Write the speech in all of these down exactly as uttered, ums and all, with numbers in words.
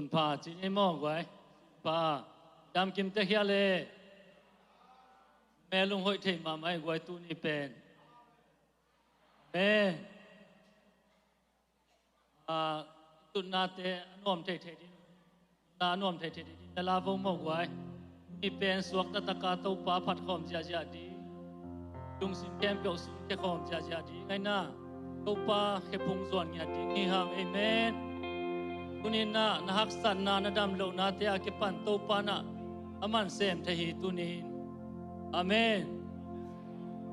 Sunpha ci ni maw guai? Sunpha. Damkim tek hia le. Melung hoih thei mahmah ei guai tuni pen. Amen. Ah, tutnate a nuam thei thei ding, tutna a nuam thei thei ding na la vo maw guai. Tuni pen suakta taka Topa phat khawm ziahziah ding, lungsim khempeuh sung khia khawm ziahziah ding ahi na, Topa khephung zuan ngiat ding hi hang. Amen. Tuni na na haksatna na damlohnate a kipan Topa na a man sem thei hi tunin. Amen.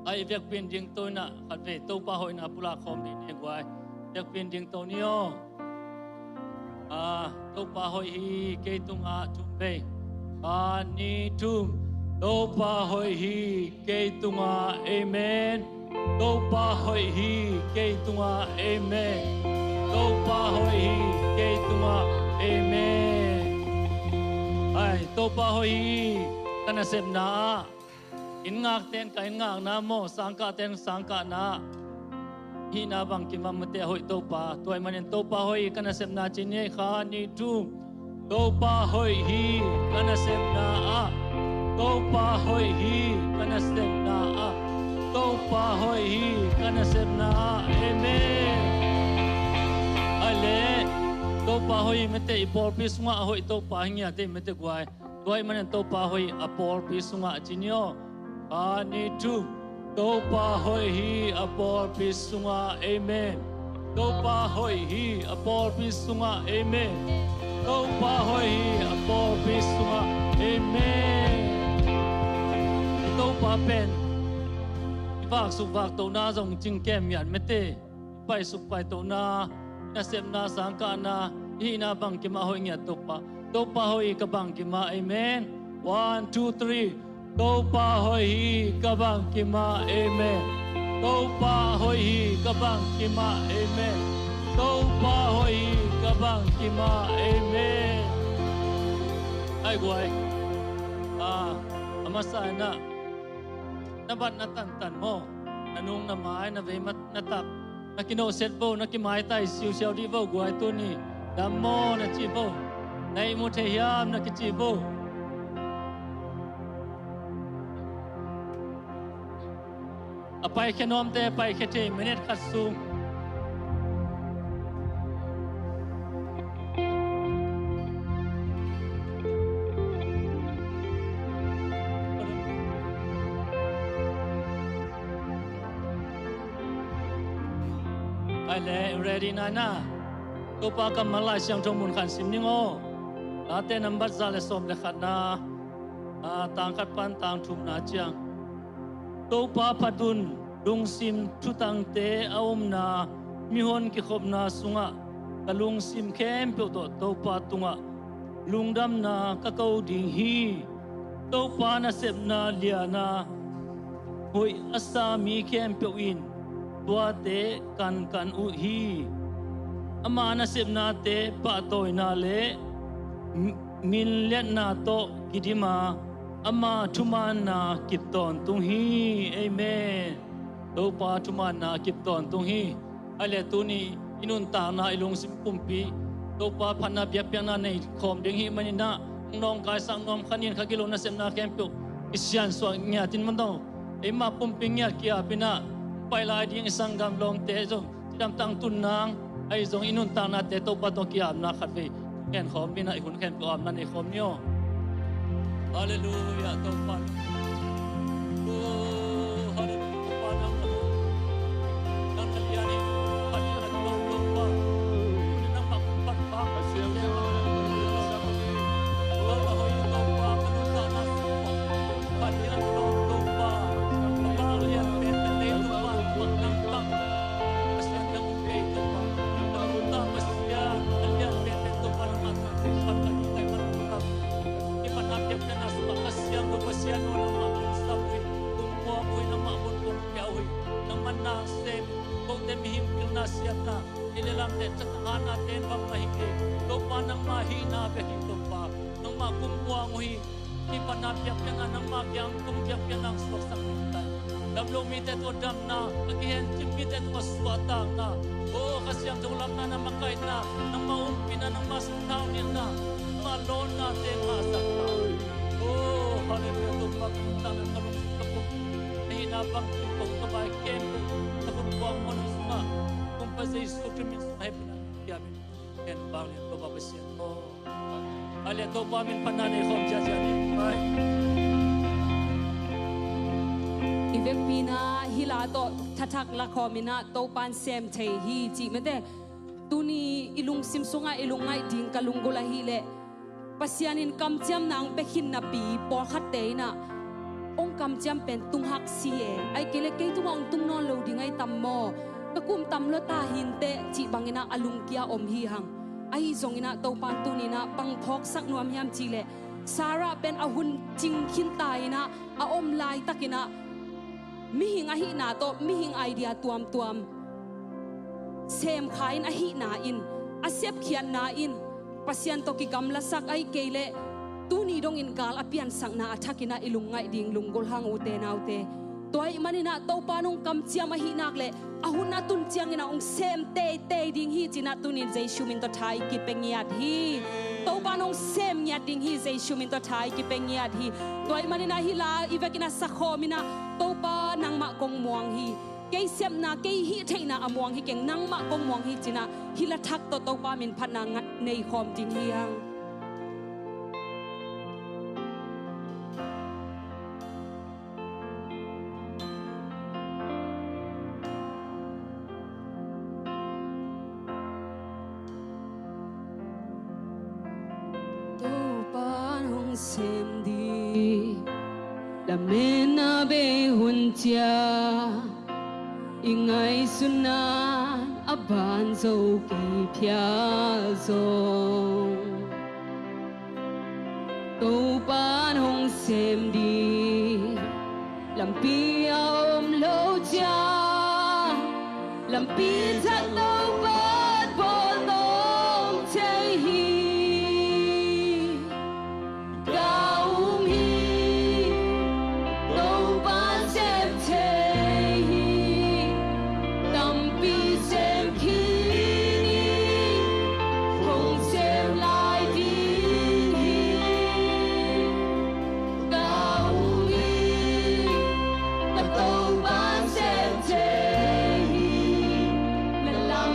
Ai vekpin ding to ina khatvei Topa hoihna pulak khawm ding ni guai. Vekpin ding to ni aw. Ah, Topa hoih hi kei tungah thum vei. Khat ni thum. Topa hoih hi kei tungah. Amen. Topa hoih hi kei tungah. Amen. Topa hoih hi kei tungah. Amen. Ai, Topa hoih hi ka nasepna ah. Inn ngakten ka inn ngakna maw, sangkahten sangkahna. Hihna bangkim a mate a hoih Topa. Tua ahih manin Topa hoih hi ka nasepna ci ni, khat ni thum. Topa hoih hi ka nasepna ah. Topa hoih hi ka nasepna ah. Topa hoih hi ka nasepna ah. Amen. Ai le, Topa hoih hi mate i pawlpi sungah a hoih Topa hi ngiat ei mate guai. Tua ahih manin Topa hoih a pawlpi sungah ci ni aw. Khat ni thum. Topa hoih hi a pawlpi sungah. Amen. Topa hoih hi a pawlpi sungah. Amen. Topa hoih hi a pawlpi sungah. Amen. Topa pen i vaksuk vaktohna zong cingkem miat mate. Paisuk paitohna, nasepna, sangkahna, i hihna bangkim a hoih ngiat Topa. Topa hoih hi ka bangkim ah. Amen. One, two, three. Topa hoih hi ka bangkim ah. Amen. Topa hoih hi ka bangkim ah. Amen. Topa hoih hi ka bangkim ah. Amen. Ai guai. Ah, a masa in ah. Na bat na tantan maw? Na nung na mai na vei mat na tak. Na kinohset vo, na kimaitai siusiau dih vo guai tuni. Dam maw na ci vo. Na ihmu thei hiam na kici vo. A paikhia nuamte paikhia thei minute khat sung. Ai le, ready na na. Topa kammal Lai Siangtho mun khan sim ning aw. Late nambat za le sawm le khatna, a, tang khat pan tang thumna ciang. Topa phat un, lungsim thutangte a omna mihon kikhopna sungah ka lungsim khempeuh tawh Topa tungah lungdamna ka ko ding hi. Topa nasepna liana hoih a sa mi khempeuh in tuate kankan uh hi. Ama nasepnate pahtawina le minliatna tawh kidima ama thumaanna kip tawntung hi. Amen. Topa thumaanna kip tawntung hi. Ai le tuni i nuntakna i lungsim pumpi Topa phatna biakpiakna nei khawm ding hi maninah, nawngkaisak nuam kha nin kha gilo nasepna khempeuh i siansuah ngiatin madaw eima pumpi ngiat kiapinah pai lai ding i sanggam lawmte zong cidamtang tunnang ahi zong i nuntaknate Topa tawh kiapna khatvei ngen khawm ninah i hun khempeuh apna nei khawm ni aw. Halleluiah Topa. Oh, halleluiah Topa nang na. Nang na lian in. Halleluiah Topa. Nang na kumpat pa. Halleluiah Topa. Nang na hoih Topa. Nang na hoih Topa. Halleluiah Topa. Nang na lian pen pen Topa. Nang na Pasian nang Pasian, a lian penpen Topa nangmah tungah kong phat ka hih taiman Topa. Hih manna piakpiakna sungah ka siangtho Pasian aw nangmah kong sam uh hi, kong muang uh hi, nangmah kong pia uh hi. Nangmah na sem kote mihing pilna siatna, i lelam le cakhanate bang na hi kei. Topa nangmah hihna bek hi Topa. Nangmah kong muang uh hi. Hih panna biakpiakna nangmah kiang tung biakpiakna suaksak ding ta in. Damlo mite tungah damna, a kihencim mite tungah suahtakna, aw Kha Siangtho lamna, na makaihna, nangmah ompihna, nangmah sungthau nilhna, nangmah lawnnate ngahsak ta. Oh, halleluiah. Topa, kum tana ka lungsim ka pum ahihna bang kum kong ka bai kem kum na kum kuang mon sungah, kum pa Jesu Khrih min sungah hehpihna piamin. Ken bang lian Topa Pasian aw. A lian Topa min phatna nei khawm ciacia ni. Bai. I vekpi-in ah hih la tawh thathak la khawm in ah Topa in sem thei hi cih mate. Tuni i lungsim sungah i lungngaih ding ka lunggulh ahih leh Pasian in kamciamna hong pia khin napi pawlkhatte in ah hong kamciam pen tunghak si e. Ahih kei leh kei tungah hong tung nawn lo ding ahi tam maw? Ka kum tam lua ta hi inteh cih bangin ah a lungkia om hi hang. Ahi zongin ah Topa in tuni-in ah bang phawksak nuam hiam cih leh Sarah pen a hun cing khin ta in ah a om laitakin ah mihing ahihna tawh mihing idea tuamtuam semkha in, ahihna in, a sepkhiatna in Pasian tawh kigamlasak, ahih kei leh tuni dongin gal a piansakna a thakin ah i lungngaih ding lunggulh hang, ute naute. Tua ahih manin ah Topa in hong kamciam ahih nak leh a hun a tun ciangin ah hong sem teitei ding hi ci-in ah tuni-in Jesu min tawh tha i kipia ngiat hi. Topa in hong sem ngiat ding hi, Jesu min tawh tha i kipia ngiat hi. Tua ahih manin ah hih la i vekin ah sakhawm in ah, Topa, nangmah kong muang hi. Kei sepna, kei hih theihna a muang hi keng, nangmah kong muang hi ci-in ah hih la thak tawh Topa min phatna nei khawm ding hi hang. Topa in hong sem ding lametna bei hun ciang i ngaihsutna a ban zo kei phial zong, Topa in hong sem ding lampi a om lo ciang, lampi thak Topa in bawl tawm thei hi. Ka um hi, Topa in sem thei hi. Tampi sem khin hi, hong sem lai ding hi. Ka um hi, ka Topa in sem thei hi. Na lam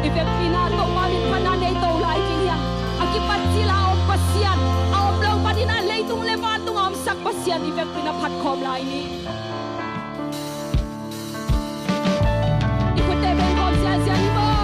I vekpi-in ah Topa min phatna nei to lai ding hi hang. A kipat cil a om Pasian, a om lo panin ah leitung le vantung a omsak Pasian i vekpi-in ah phat khawm lai ni. I khutte beng khawm ziahziah ni maw.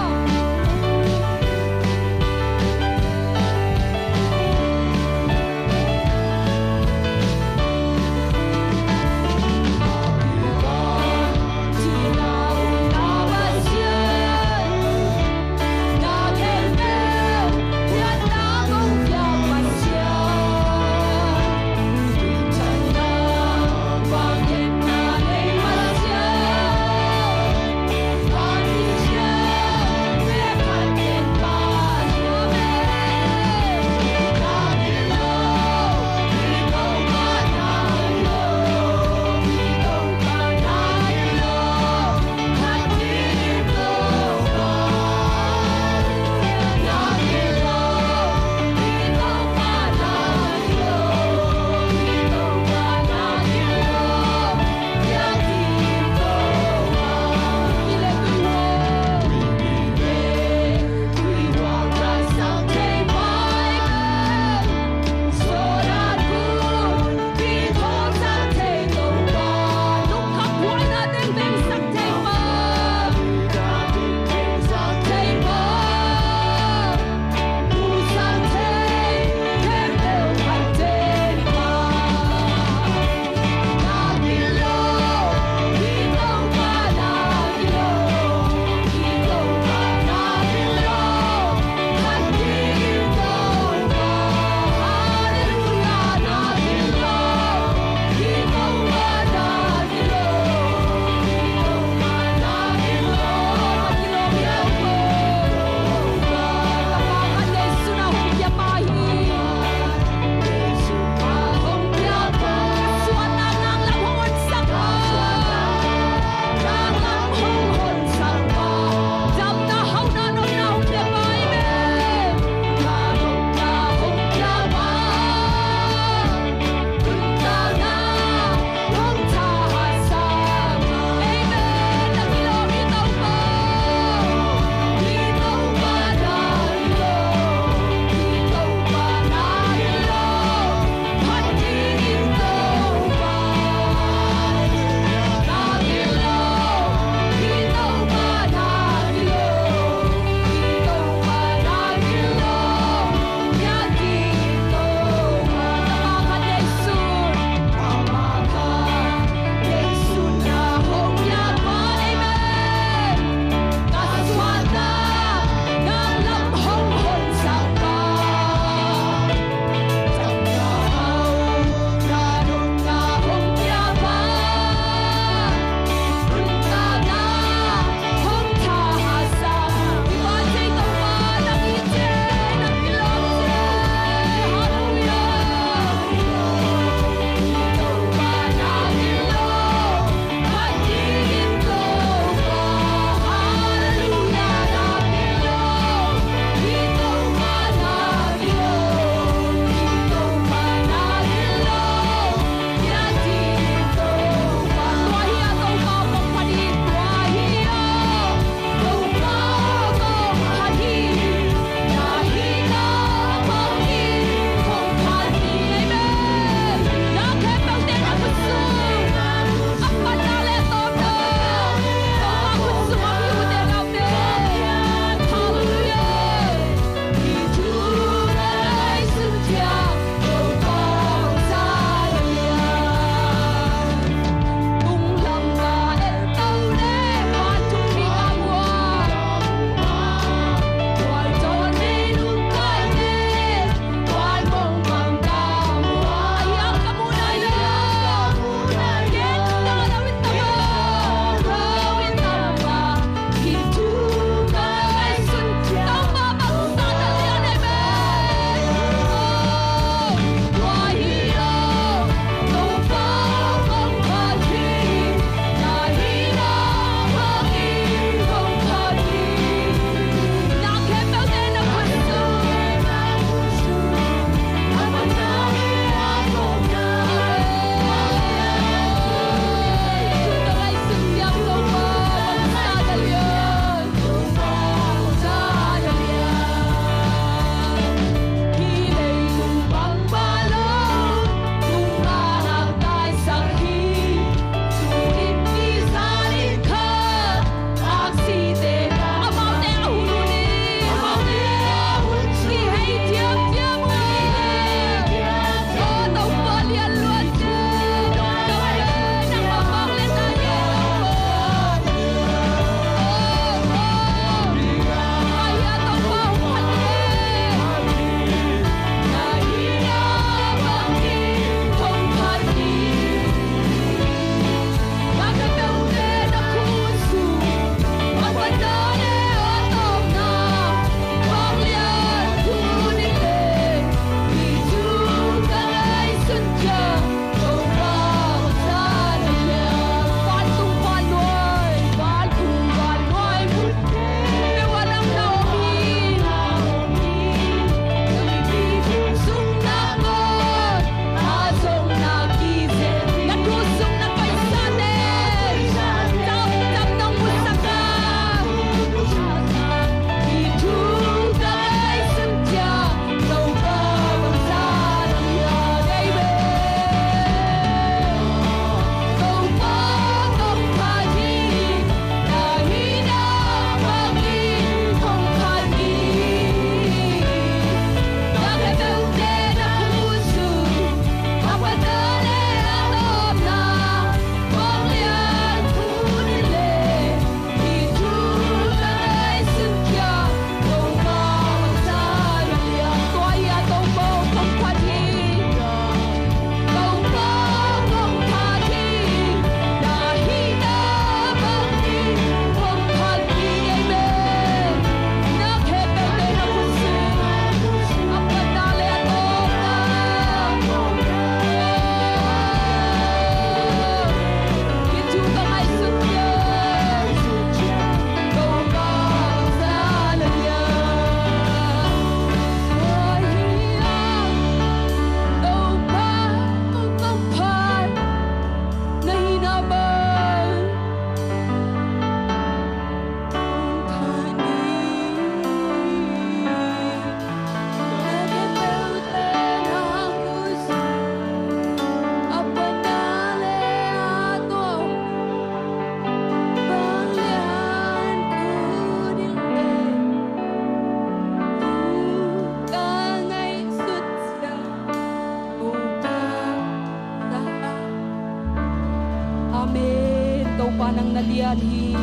Pian hi.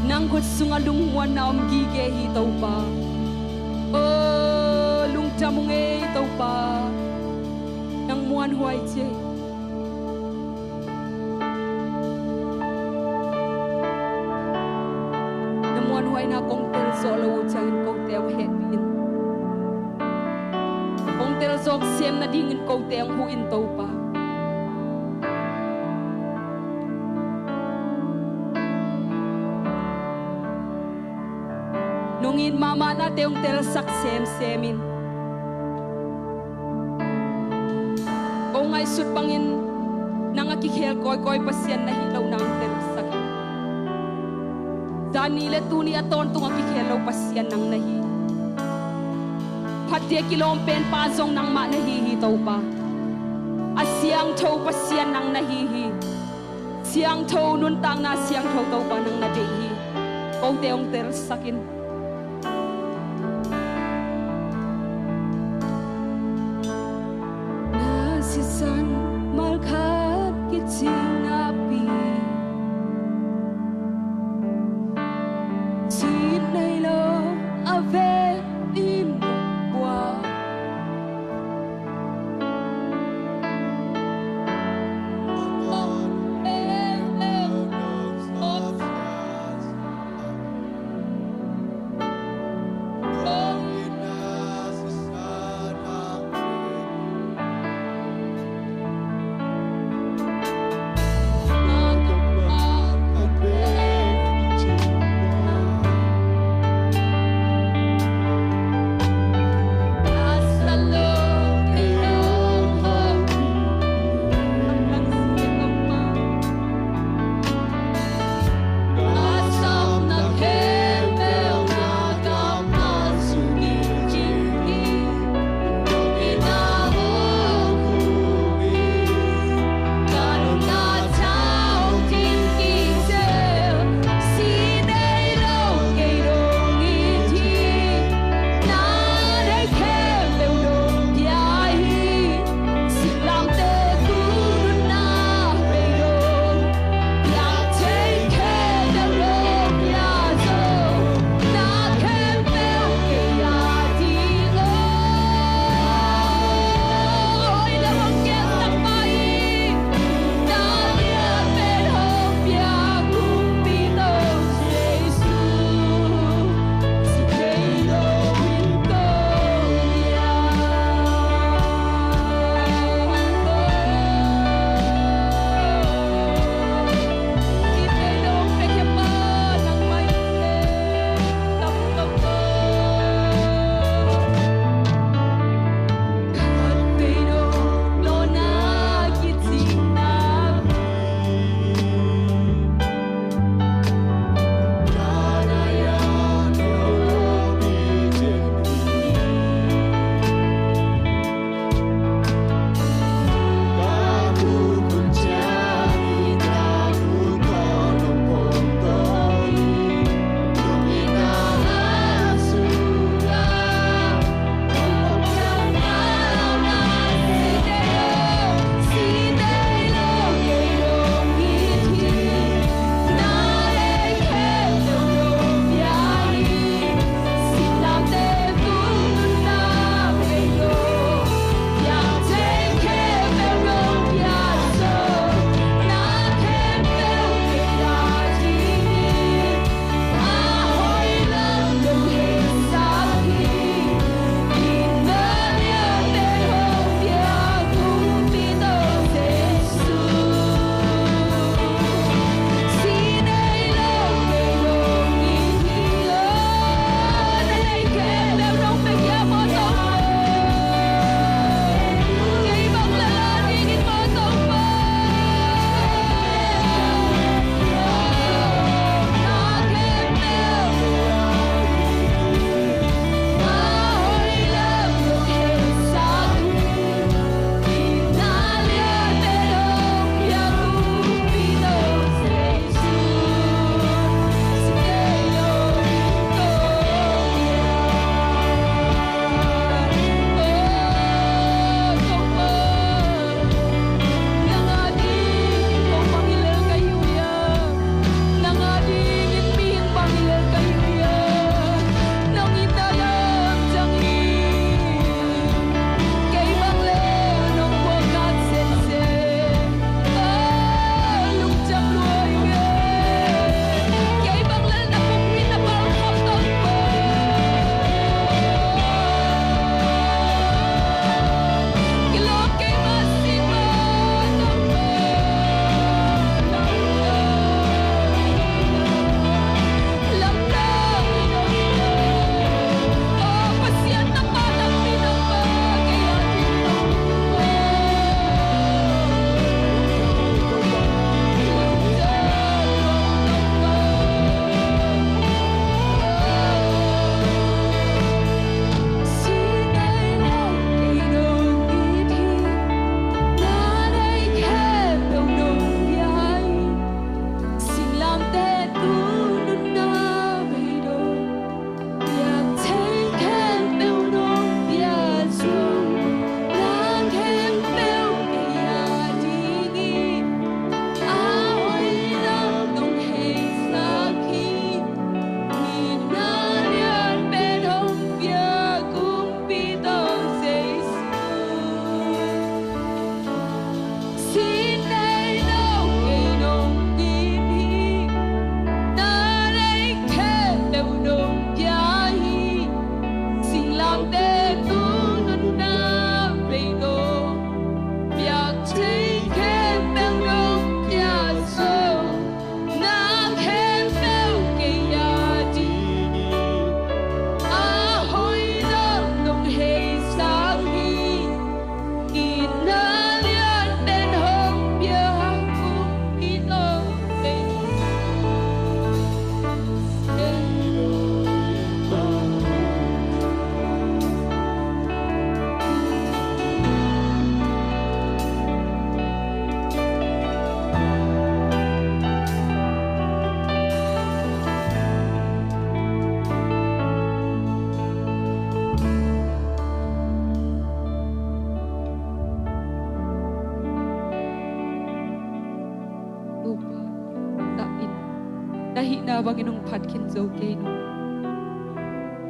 Nang khut sungah lungmuanna om gige hi, Topa. O, lungdam ung ei, Topa. Nang muanhuai ci ei. Na muanhuaina kong tel zawh lo uh ciangin kote hong hehpih in. Kong tel zawk sem nadingin kote hong huh in, Topa. Nong it mahmah nate hong telsak semsem in. Ko ngaihsut bangin nang a kikhel kawikawi Pasian na hi lo nang telsak in. Zani le tuni a tawntung a kikhel lo Pasian nang na hi. Phatte kilawm penpa zong nangmah na hi hi, Topa. A siangtho Pasian nang na hi hi. Siangtho nuntakna siangtho Topa nang na deih hi. Kote hong telsak in. Na sisan malkhat kicing napi, sin nei lo a ve in bua. na bangin hong phat khin zo kei nung.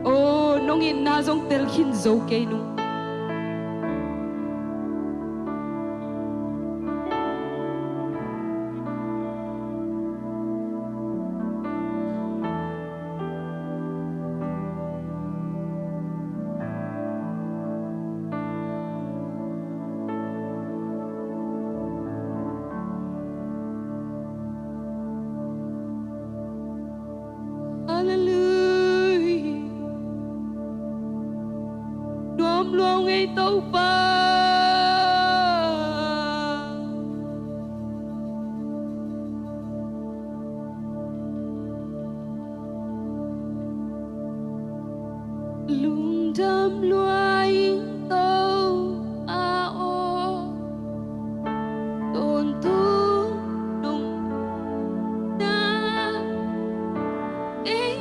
Oh, nong itna zong tel khin zo kei nung. Halleluia. Nuam lua ung ei Topa. Lungdam lua ing Topa aw, tawntung nong na ei.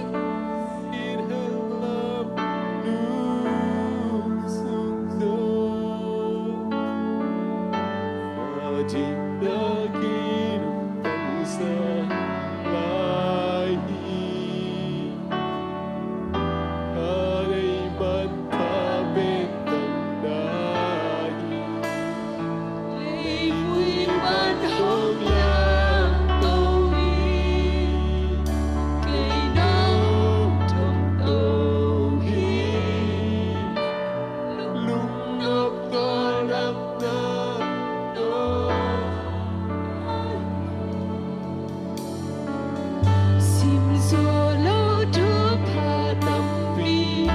Sim zo lo thupha tampi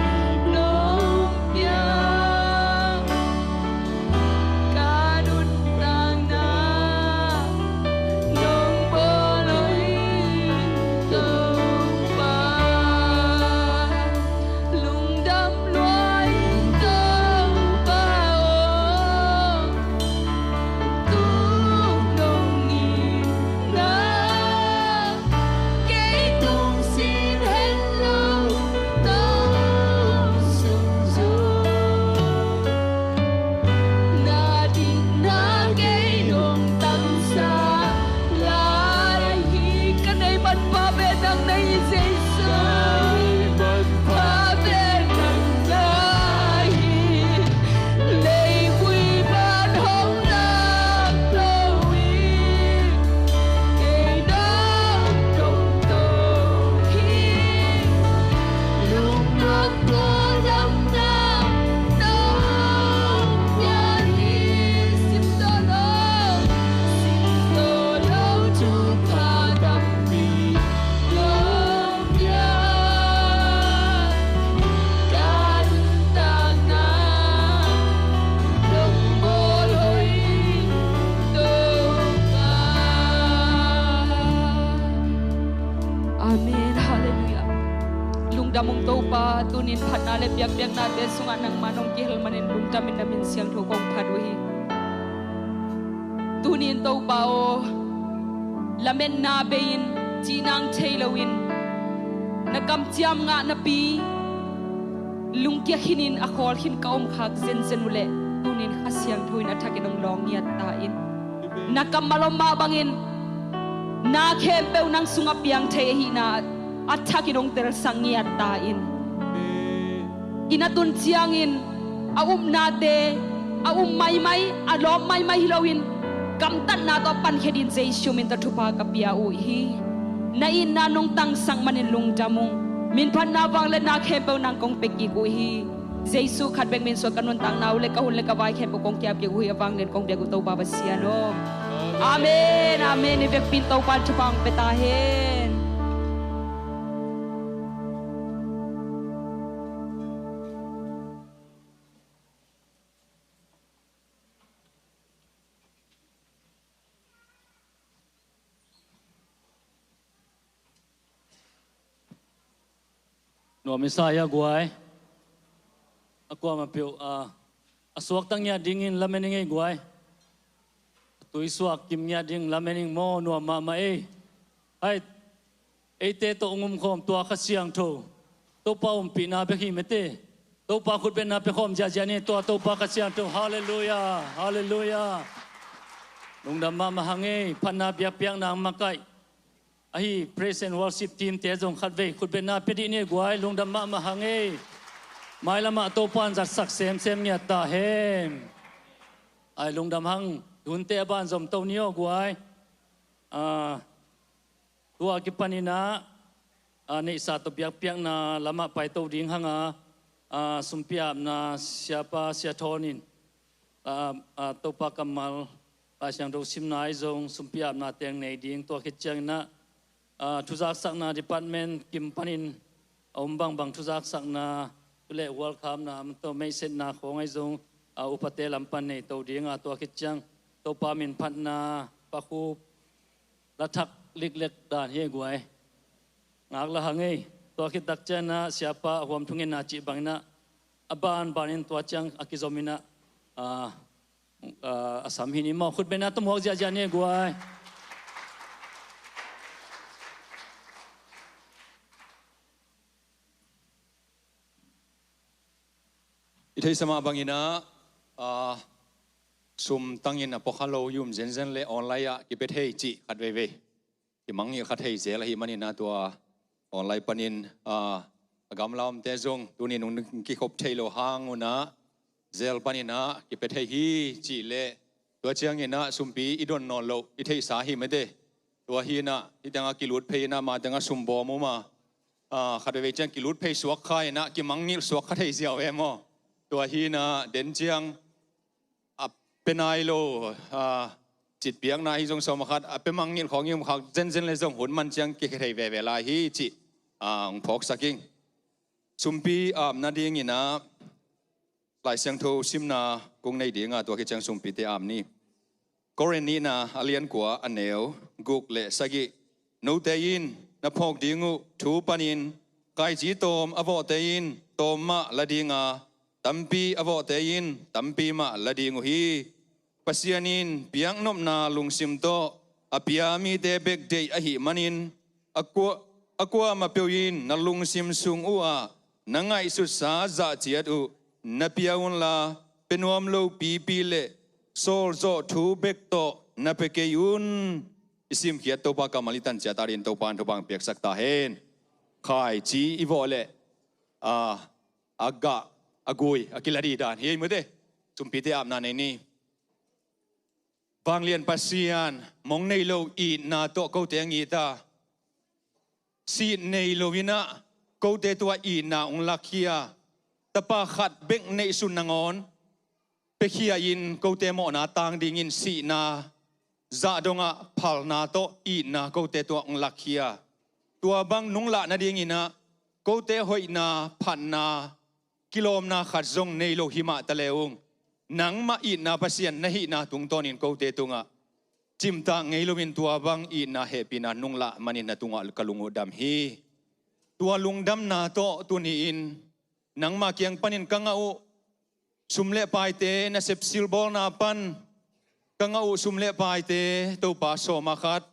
nong pia, ka nuntakna nong bawl lo hi Topa. Lungdam lua ing Topa aw, tung nong itna kei tungsin het lo, nong sung zo. Na dikna kei nong tangsak lai hi. Ka nei manpha pen nang na hi Jesu. Manpha pen nang na hi. Leivui pan hong lak lo hi. Kei nong tongto hi. Lungdam Amen. Halleluiah. Lungdam ung Topa, tunin phatna le biakpiaknate sungah nangmah nong kihel manin lungdamin na min siangtho kong phat uh hi. Tunin Topa aw, lametna bei-in, cihnang thei loin, na kamciam ngah napi lungkia khinin a khawl khin ka om khak zenzen uh leh, tunin Kha Siangtho in a thakin hong lawng ngiat ta in. Na kammal om mah bangin na khempeuh nang sungah piang thei ahihna a thakin hong telsak ngiat ta in. Inn a tun ciangin a upnate a um maimai, a lawp maimai hi loin gamtatna tawh a pankhia dingin Jesu min tawh thupha ka pia uh hi. Na itna nong tangsak manin lungdam ung. Min phatna vangliatna khempeuh nang kong pia kik uh hi. Jesu khat bek min suang ka nuntakna uh le ka hun le ka vai khempeuh kong kiap kik uh hi. A vanglian kong biak uh Topa Pasian aw. Amen, amen. I vekpi in Topa in thupha hong pia ta hen. Nuam i sa hi a guai. A kuamah peuh a, a suakta ngiat dingin lamen i ngei guai. A tuisuak kim ngiat ding lamen ing maw, nuam mahmah ei. Hai, eite tawh hong umkhawm tua Kha Siangtho Topa ompihna bek hi mete. Topa khutbetna piakhawm ziahziah ni, tua Topa Kha Siangtho. Halleluiah, halleluiah. Lungdam mahmah hang ei. Phatna biakpiakna hong makaih Ahi praise and worship team te zong khatvei khutbetna pia dih ni guai, lungdam mahmah hang ei. Mailamah Topa'n zatsak semsem ngiat ta hen. Ai lungdam hang, tunte a ban zom to ni aw guai. Ah, tua kipaninah, ah, neihsa tawh biakpiakna lamah paito ding hanga, ah, sumpi apna siapa Sia Thawn in, ah, ah, Topa kammal, Lai Siangtho simna ahi zong sumpi apna teng nei ding, tua khit cianginah, ah, thuzaksakna department kim panin a om bangbang thuzaksakna, tu le hualkhamna, amto meisetna khawng ahi zong, ah, upate lam pan nei to ding a, tua khit ciang Topa min phatna, pakhup, lathak liklek dan hi guai. Ngak la hang ei. Tua khit tak cianah siapa a huam thungetna cih banginah a banbanin tua ciang a kizominah, ah, ah, a sam hi ni maw. Khutbetna tawh muak ziahziah ni guai. I theihsa mah banginah, ah, sum tangin a pawkha lo i um zenzen le online ah kipia thei cih khat veivei kimangngilh kha thei zel ahih maninah tua online panin, ah, a gamla omte zong tuni nung kikhop thei lo hang unah zel paninah kipia thei hi cih leh tua cianginah sumpi i don nawn loh i theihsa hi mate. Tua hinah hih tengah kilut phei inah ma tengah sumbawm um a, ah, khat veivei ciang kilut phei suak kha inah kimangngilh suak kha thei ziau em aw. Tua hinah den ciang a pia nai lo, ah, citpiakna hi zong sawm a khat a pia mangngilh khawng hi um khak zenzen le zong hun man ciang kikhia thei veve lai hi cih, ah, hong phawksak ing. Sumpi apna dinginah Lai Siangtho simna kong nei dinga tua khit ciang sumpite ap ni. Korin nihna a lian kua a neu guk le sagih. Note in na phawk ding uh thu panin khaici tawm a vawhte in tawm mah la dinga, tampi a vawhte in tampi mah la ding uh hi. Pasian in piaknopna lungsim tawh a pia mite bek deih ahih manin a kua, a kuamah peuh in na lungsim sung uhah na ngaihsutsa zahciat uh na pia unla, pia nuam lo pipi le sawlzawh thu bek tawh na pia kei un. I simkhiat Topa kammal i tanciat adin Topa in thupha piaksak ta hen. Khaici i vawh leh, ah, a gah, a gui a kila dih dan hi ei mate. Sumpite apna nei ni. Vanglian Pasian, mong nei lo itna tawh kote a ngita. Sih nei lo inah kote tua itna hong lakkhia. Tapa khat bek neihsun nangawn piakhia in kote mawhna tang dingin sihna zah dongah phalna tawh itna kote tua hong lakkhia. Tua bang nunglah nadinginah kote hoihna, phatna, kilawmna khat zong nei lo hi mah ta le ung, nangmah itna Pasian na hihna tungtawnin kote tungah cimtak ngei loin tua bang itna hehpihna nunglah manin na tungah ka lung uh dam hi. Tua lungdamna tawh tuni-in nangmah kiang panin ka ngah uh sum le paite nasep silbawlna pan ka ngah uh sum le paite Topa sawm a khat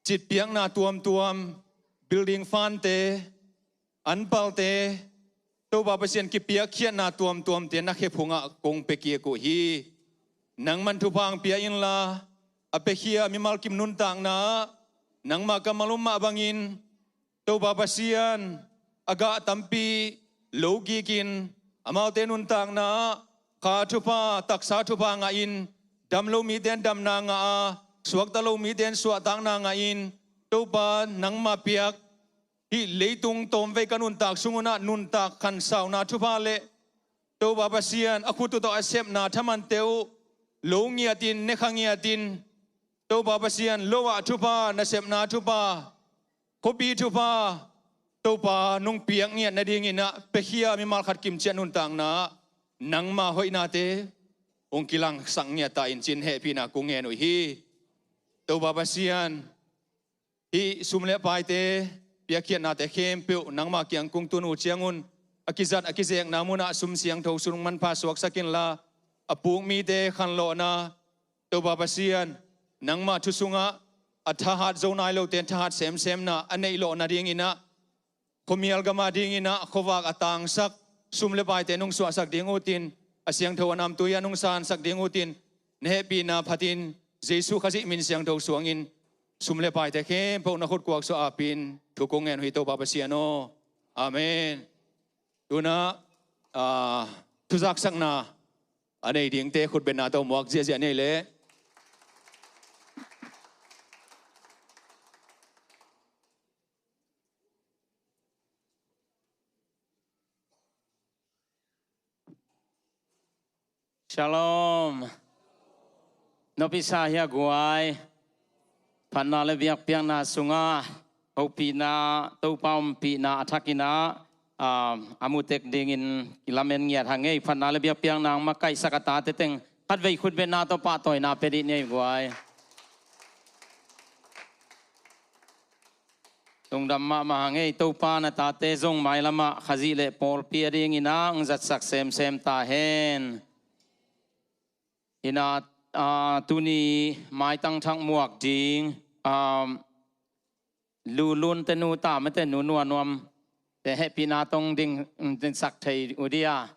citpiakna tuamtuam, building fund-te, anpalte, Topa Pasian kipiakkhiatna tuamtuamte na khephungah kong pia kik uh hi. Nangman thupha hong pia inla, a piakhia mimal kim nuntakna ah nangmah kammal um mah bangin Topa Pasian, a gah tampi lo gikin amaute nuntakna ah kha thupha, taksa thupha ngahin, dam lo mite in damna ngah a, suakta lo mite in suahtakna ngahin, Topa nangmah piak hih leitung tawmvei ka nuntak sung unah nuntak khansauna thupha le Topa Pasian a khut uh tawh a sepna thamante uh lo ngiatin, nekha ngiatin, Topa Pasian lo ah thupha, nasepna thupha, khuapi thupha, Topa nong piak ngiat nadinginah piakhia mimal khat kimciat nuntakna ah nangmah hoihnate hong kilangsak ngiat ta in cin hehpihna kong ngen uh hi. Topa Pasian, hih sum le paite piakkhiatnate khempeuh nangmah kiang kong tun uh ciangun a kizat a kizekna munah sum siangtho sung manpha suaksak inla, a puk mite khanlawhna, Topa Pasian, nangmah thu sungah a thahat zo nai lote thahat semsemna a neih lawh nadinginah khuamial gam adinginah khuavak a tangsak sum le paite nong suahsak ding utin, a siangtho a namtui a nong sansak ding utin, na hehpihna phatin Jesuh Khazih min siangtho suangin Sum le paite khempeuh na khut kuak suah apin thu kong ngen uh hi, Topa Pasian aw. Amen. Tuna, ah, thuzaksakna a nei dingte khutbetna tawh muak ziahziah ni ei leh. Shalom. Nopisa hia guai. Phatna le biakpiakna sungah hopihna, Topa ompihna a thakin ah, ah, a mutek dingin kilamen ngiat hang ei. Phatna le biakpiakna hong makaihsak a tate teng khatvei khutbetna tawh pahtawina pia dih ni ei guai. Lungdam mahmah hang ei. Topa na tate zong mailamah Khazih le pawlpi a dingin ah hong zatsak semsem ta hen. Ina, ah, tuni maitang thak muak ding, ah, Lulun te nu ta mate, nu Nuanuam te hehpihna tawh ding, dingsak thei uh dia.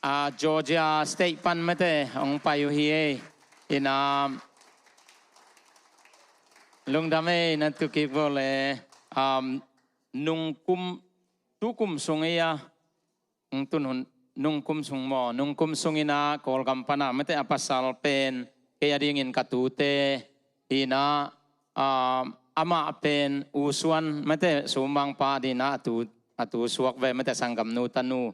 Ah, Georgia State pan mate hong pai uh hi ei. Ina, lungdam ei, na tukik bo le, um, nungkum, tukum sung ei a, nung tun hun, nungkum sung maw, nungkum sung ina Kawlgam pana mate a pasal pen kei a dingin ka tute ina, ah, amah pen U Suan mate Sumang pa dina a tu, a tu suak ve mate, sanggamnu tanu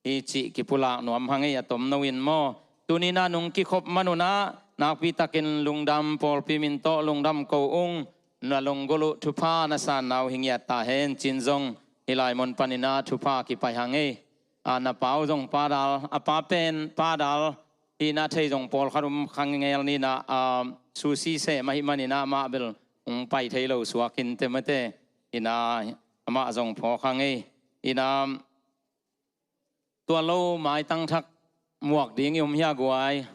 hi cih kipulak nuam hang ei a tomno in maw. Tunina nung kikhop manuna nakpitakin lungdam, pawlpi min tawh lungdam ko ung. Na lunggulh uh thupha na sanna uh hi ngiat ta hen cin zong hi lai mun panina thupha kipai hang ei. Ah, na pa uh zong padal, a pa pen padal hina thei zong pawlkhat um khang ngel nina, ah, susi sem ahi manina amah bel hong pai thei lo suak in te mate. Ina amah zong phawk hang ei. Ina tua lo maitang thak muak ding i um hia guai.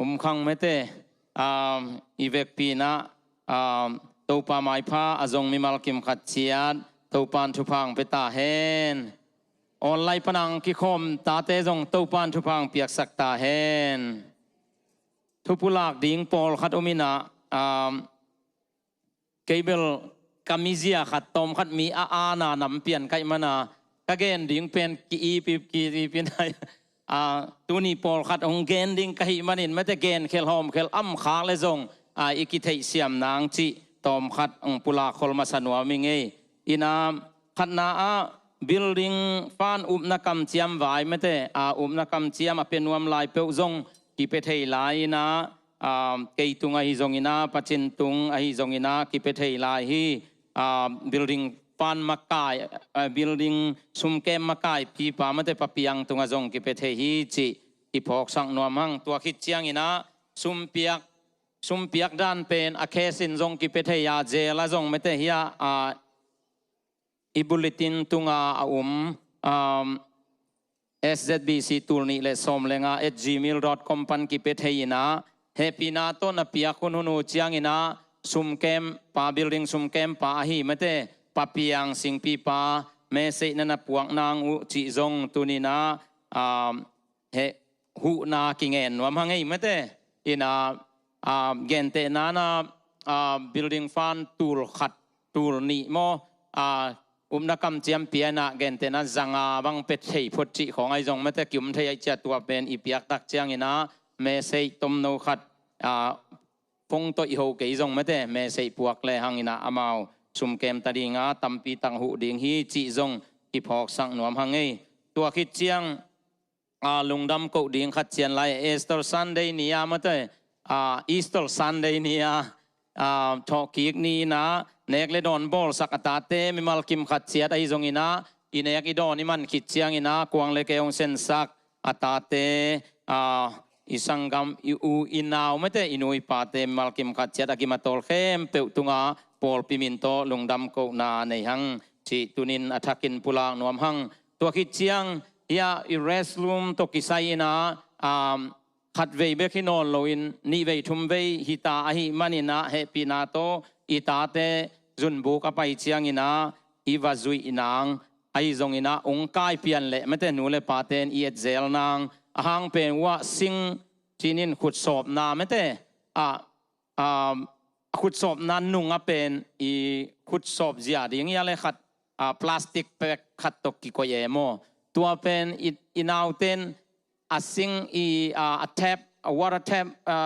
Um khang mate, um, i vekpi ina, um, Topa maipha a zong mimal kim khat ciat Topan thupha hong pia ta hen. Online pana hong kikhawm tate zong Topan thupha hong piaksak ta hen. Thupulak ding pawlkhat um ina, um, kei bel ka mizia khat tawmkhat mi a ana nam pian ka hih mana ka gen ding pen ki-ip ip, ki-ip ip ina, ah, tuni pawlkhat hong gen ding ka hih manin mate genkhelh hawmkhelh amkhak le zong, ah, i kitheihsiam nang cih tawmkhat hong pulak khol masa nuam ing ei. Ina khatna ah building fund upna kamciam vai mate, ah, upna kamciam a pia nuam lai peuh zong kipia thei lai ina, ah, kei tung ahi zongina, Pacin tung ahi zongina kipia thei lai hi. Ah, building fund makai, ah, building sumkem makai pipa mate Pa Piang tungah zong kipia thei hi cih kiphawksak nuam hang. Tua khit ciangina sumpiak, sumpiak dan pen a cash in zong kipia thei a, zela zong mate hia, ah, i bulletin tunga a um, um, S Z B C tul nih le sawm le nga at gmail dot com pan kipia thei ina, hehpihna tawh na piak hunhun uh ciangina sumkem pa, building sumkem pa ahi mate Pa Piang Singpi pa message na na puak nang uh cih zong tunina, um, heh, huhna kingen nuam hang ei mate. Ina, ah, gentehna na, ah, building fund tul khat, tul nih maw, ah, upna kamciam pia ina gentehna zanga bang pia thei phot cih khawng ahi zong mate ki-um thei ahi ciah tua pen i piak tak ciangina message tomno khat, ah, phone tawh i ho kei zong mate message puak le hangina amau sumkem ta dinga tampi tak huh ding hi cih zong kiphawksak nuam hang ei. Tua khit ciang, ah, lungdam koh ding khat cian lai, Easter Sunday ni-a mate, ah, Easter Sunday ni-a, ah, thawhkik ni ina nek le dawn bawlsak a tate mimal kim khat ciat ahi zongina i nek i dawn i man khit ciangina kuang le kei hong sensak a tate, ah, i sanggam, i u i nau mate, i nu i pate mimal kim khat ciat a gim a tawl khempeuh tunga pawlpi min tawh lungdam kohna nei hang cih tunin a thakin pulak nuam hang. Tua khit ciang hia i restroom tawh kisai ina, um, khatvei bek hi nawn loin nihvei thumvei hita ahi manina hehpihna tawh i tate zunbuk a pai ciangina i va zuih nang ahi zongina ong kai pian le mate nu le paten i etzel nang a hang pen uah sing cinin khutsawpna mete, a, a, a khutsawpna nung a pen i khutsawp zia ding ia le khat, a, plastic bag khat tawh kikoih e maw. Tua pen i, i nauten a sing i, a, a tap, a water tap, a,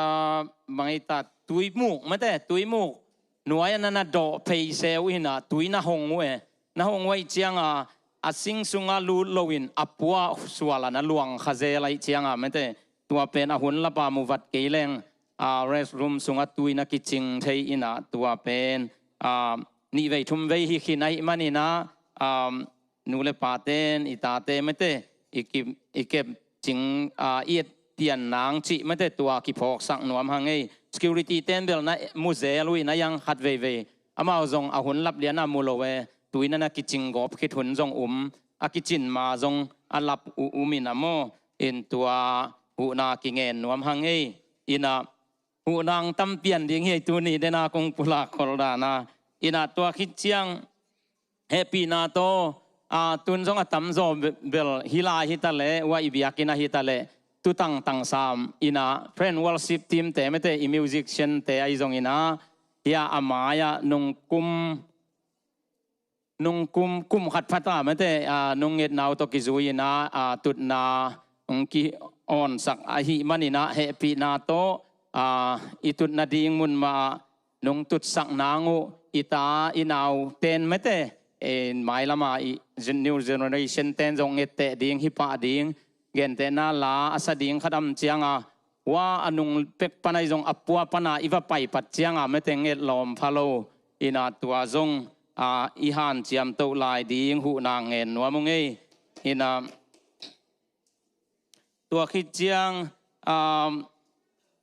bang i ta, tuimuk mete, tuimuk nuai a na na dawh phei se uh hi na, tui na hong uh e. Na hong uh ahih cianga a sing sunga lut loin a pua sual a na luang kha zel ahih cianga mete, tua pen a hun lapa mu vat kei leng, a, restroom sunga tui na kicing thei ina, tua pen, a, nih vei thum vei hi khin ahih manina, a, nu le paten i tate mete i ki, i kep cing, a, i et pian nang cih mete tua kiphawksak nuam hang ei. Security ten bel na mu zel uh ina, yang khat veivei amau zong a hun lap liana mu lo e, tui na na kicing gawp khit hun zong um, a kicin ma zong a lap uh um ina maw. In tua huhna kingen nuam hang ei. Ina huhnang tam pian ding hi ei, tuni dena kong pulak khol dana. Ina tua khit ciang hehpihna tawh, a, tun zong a tamzaw be-, bel hi lai hi ta leh, ua i biakinn ah hi ta leh, tutang tangsam ina, friend worship team te mete, i musician te ahi zong ina, hia a mai-ah nung kum, nung kum, kum khat phata mete, a, nung ngetna uh tawh kizui ina, a, tutna hong ki-awnsak ahih manina, hehpihna tawh, a, i tutna ding mun mah ah nung tutsak nang uh i ta i nau ten mete, e, mailama i gen-, new generation ten zong ngetteh ding, hi pah ding, gentehna la a sa ding khat om cianga, hua a nung pek pan ahi zong a pua pana i va paipat cianga mete nget lawm pha lo. Ina tua zong, a, i hanciam toh lai ding huhna ngen nuam ung ei. Ina tua khit ciang, um,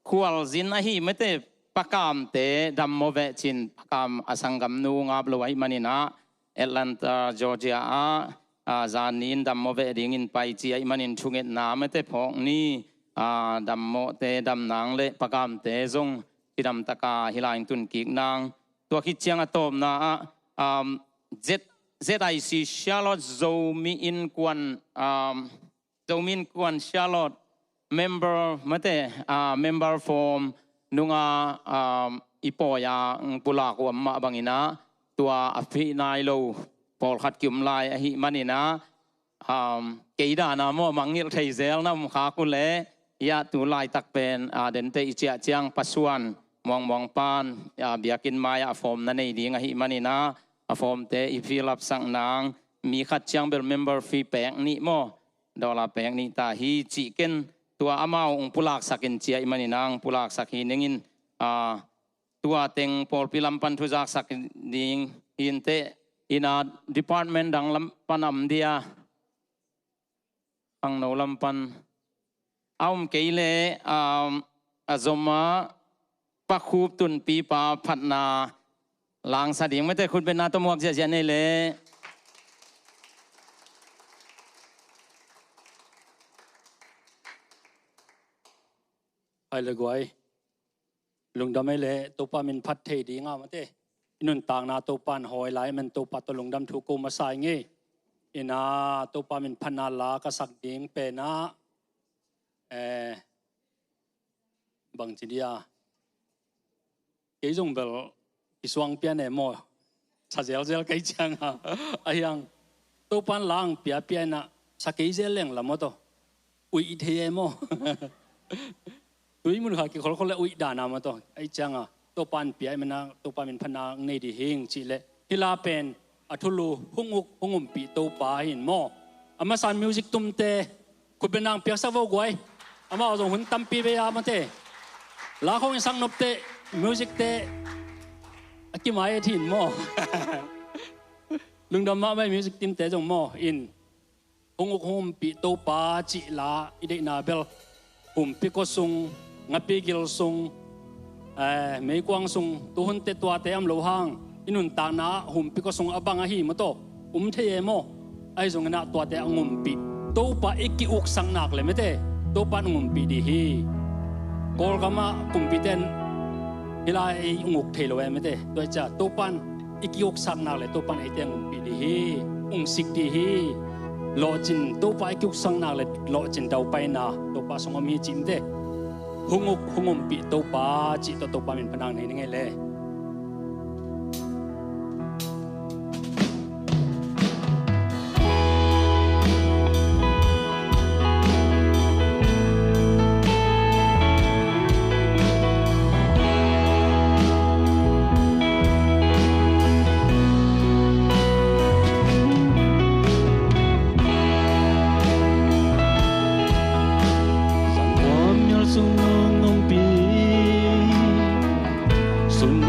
khualzin ahi mete, Pa Kamte dammaw veh cin, Pa Kam a sanggamnu ngap lo ahih manina, Atlanta, Georgia ah, a, zanin dammaw veh dingin pai ci ahih manin thungetna mete phawk ni, a, dammawte dam nang le Pa Kamte zong cidamtaka hi lai in tun kik nang. Tua khit ciang a tawpna ah, um, Z, Z I C Charlotte Zomi Innkuan, um, Zomi Innkuan Charlotte member mete, a, member form nunga, a, i pawi-a, mm, pulak uh om mah bangina, tua a phih nai lo pawlkhat kiom lai ahih manina, a, kei dana maw mangngilh thei zel na om khak uh leh, ia tu laitak pen, a, dente i ciah ciang Pa Suan Muang Muang pan, a, biakinn mai-ah a form na nei ding ahih manina, a formte i fill up sak nang, mi khat ciang bel member fee pek nih maw, dollar pek nih ta hi cih ken, tua amau hong pulaksak in ci ahih manin hong pulaksak hi ningin, a, tua teng pawlpi lam pan thuzaksak ding hi inteh, ina department dang lam pan a om dia, khangno lam pan a om kei leh, um, a zom ah Pa Khup Tunpi pa phatna langsa ding mete khutbetna tawh muak ziahziah nei leh. Hai le guai. Lungdam ei leh Topa min phat thei ding a mate. I nuntakna Topa in hawi lai man Topa tawh lungdam thu ko masa i ngei. Ina Topa min phatna la ka sak ding pen ah, eh, bangci dia. Kei zong bel kisuang pian e maw. Sa zelzel kei ciang a. A hiang. Topa in la ang piapia ina sa kei zel leng la maw tawh. Uih thei e maw. Tui mun kha kikholkhol le uih dana maw tawh. Ahi ciang a. Topa in pia i mana, Topa min phatna ang nei di hing cih leh. Hih la pen a thulu hong uk hong umpih Topa hi in maw. A masa in music tumte khutbetna ang piaksak vo guai. Amau zong hun tampi vei a mate. La khawng i sak nopte, music te a kimai a thin maw. Lungdam mahmah music team te zong maw in. Hong uk hong umpih Topa cih la i deihna bel. Humpi kua sung, ngapi gil sung, eh, meikuang sung, tuhun te tuate a om lo hang. I nuntakna ah humpi kua sung a bang ahi maw tawh. Um thei e maw. Ahi zongin ah tuate a hong umpih. Topa i ki-uksak nak le mete. Topa in hong umpih di hi. Kawlgam ah kumpite in hih lai ei hong uk thei lo e mete. Tua i ciah Topa in i ki-uksak nak le Topa in eite hong umpih di hi. Hong sik di hi. Lawhcin Topa i ki-uksak nak le lawhcin daupaina Topa sung om hi cih mete. Hong uk, hong ompih Topa cih tawh Topa min pan hong nei ni ngei le. Sangkhuamial sung nong ompih, sung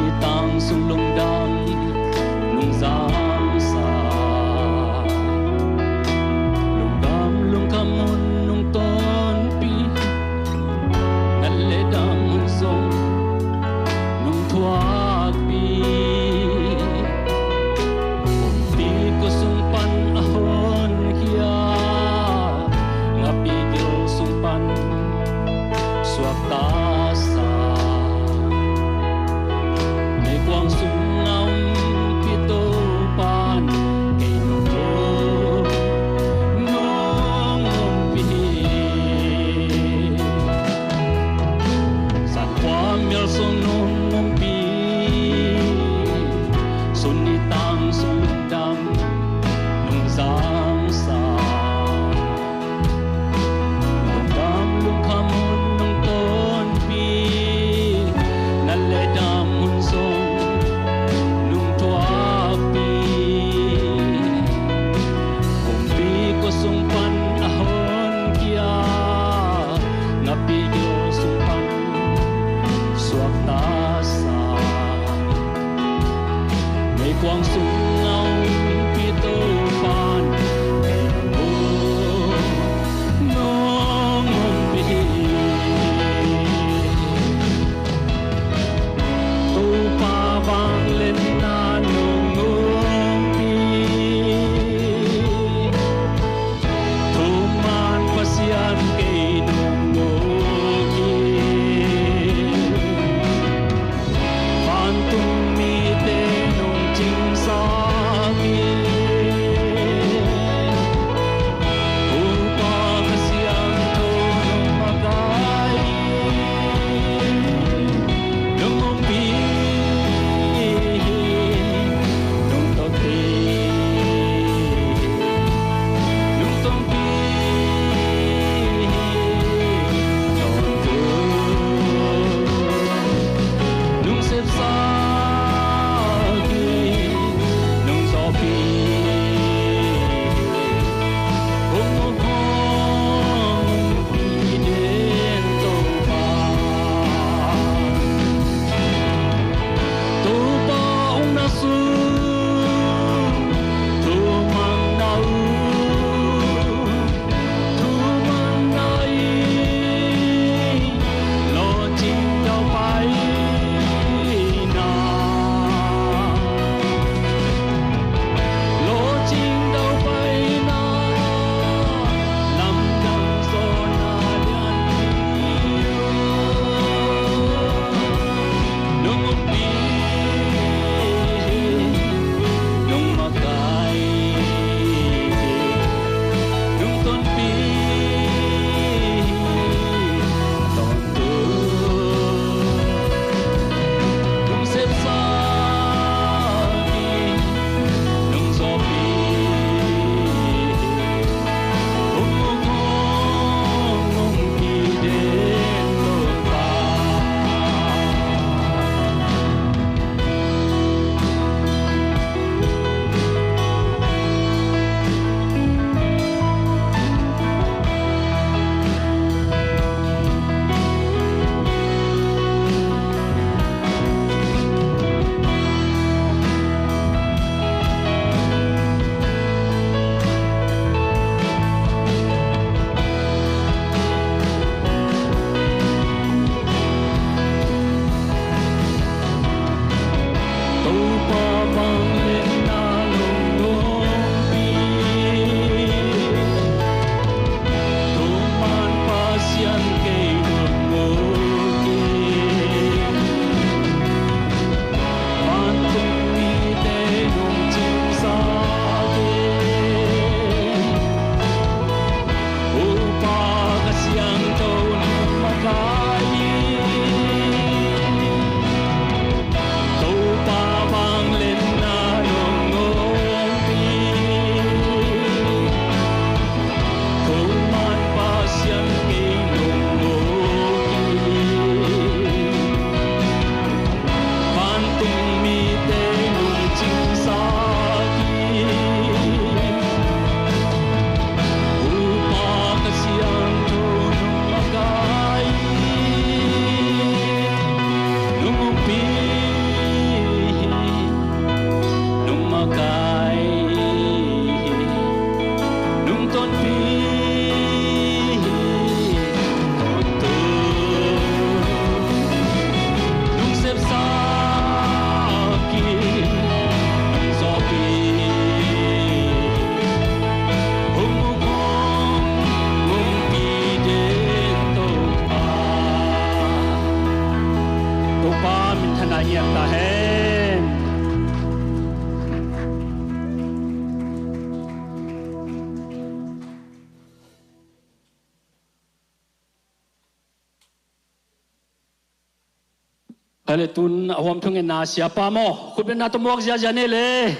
Tua leh tun a huam thungetna siapa maw, khutbetna tawh muak ziazia ni le.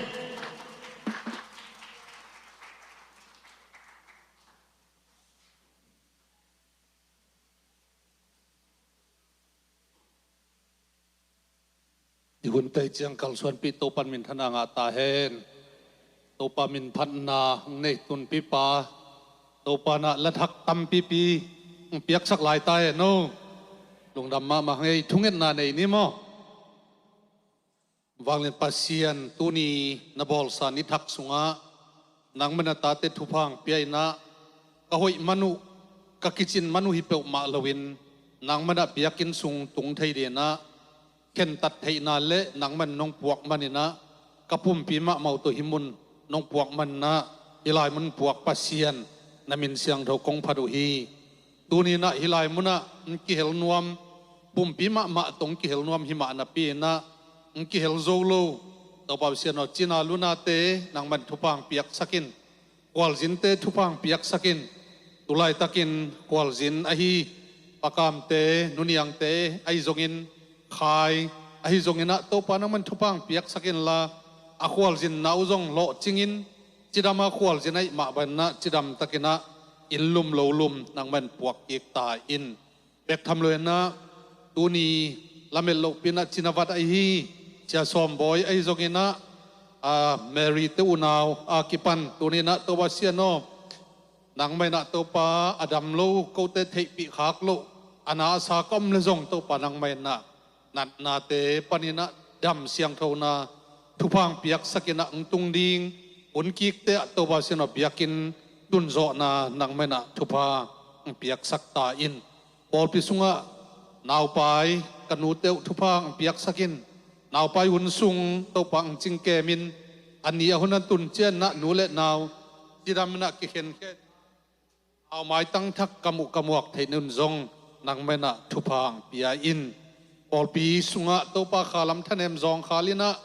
I hunte ciang kalsuanpih Topan minthanna ngah ta hen. Topa minphatna hong nei tunpipa, Topa na lathak tampipi hong piaksak lai ta hen o. Lungdam mahmah hang ei. Thungetna nei ni maw? Vanglian Pasian, tuni na bawlsa ni thak sungah nangmah na tate thupha hong pia inah, ka hoih man uh, ka kicin man uh hi peuhmah loin, nangmah na biakinn sung tung thei dinah khentat theihna le nangmah nong puak maninah, ka pumpi mahmah uh tawh hih mun nong puak maninah, hih lai mun puak Pasian, na min siangtho kong phat uh hi. Tuninah hih lai munah hong kihel nuam, pumpi mahmah tawh hong kihel nuam hi mah napi inah, hong kihel zo lo Topa Pasian aw, cina lunate nangmah thupha hong piaksak in. Khualzinte thupha hong piaksak in. Tulaitakin khualzin ahi, pakamte, nuniangte ahi zongin, khai ahi zonginah Topa nangmah thupha hong piaksak inla, a khualzinna uh zong lawhcingin, cidama khualzin ahih mah banginah cidamtakinah inn lum lo lum nangmah puak kik ta in. Bek tham lo inah, tuni lamet lohpi inah cina vat ahi Sia Sawm Bawi ahi zonginah, a, Mary te unau a kipan tuninah Topa Pasian aw, nangmah inah Topa a dam lo, kote theihpih khak loh, a na a sa ka om le zong Topa nangmah inah natnate paninah dam siangthona thupha hong piaksak inah hong tung ding hun kikte ah Topa Pasian aw, biakinn tunzawhna nangmah inah thupha hong piaksak ta in. Pawlpi sungah naupai ka nute uh thupha hong piaksak in. Naupai hun sung Topa hong cingkemin, a ni a hun a tun cianah nu le nau cidam inah kikhenkhen, nau maitang thak ka muh ka muak theih nun zong nangmah inah thupha hong pia in. Pawlpi sungah Topa khalam thanem zawngkhal inah,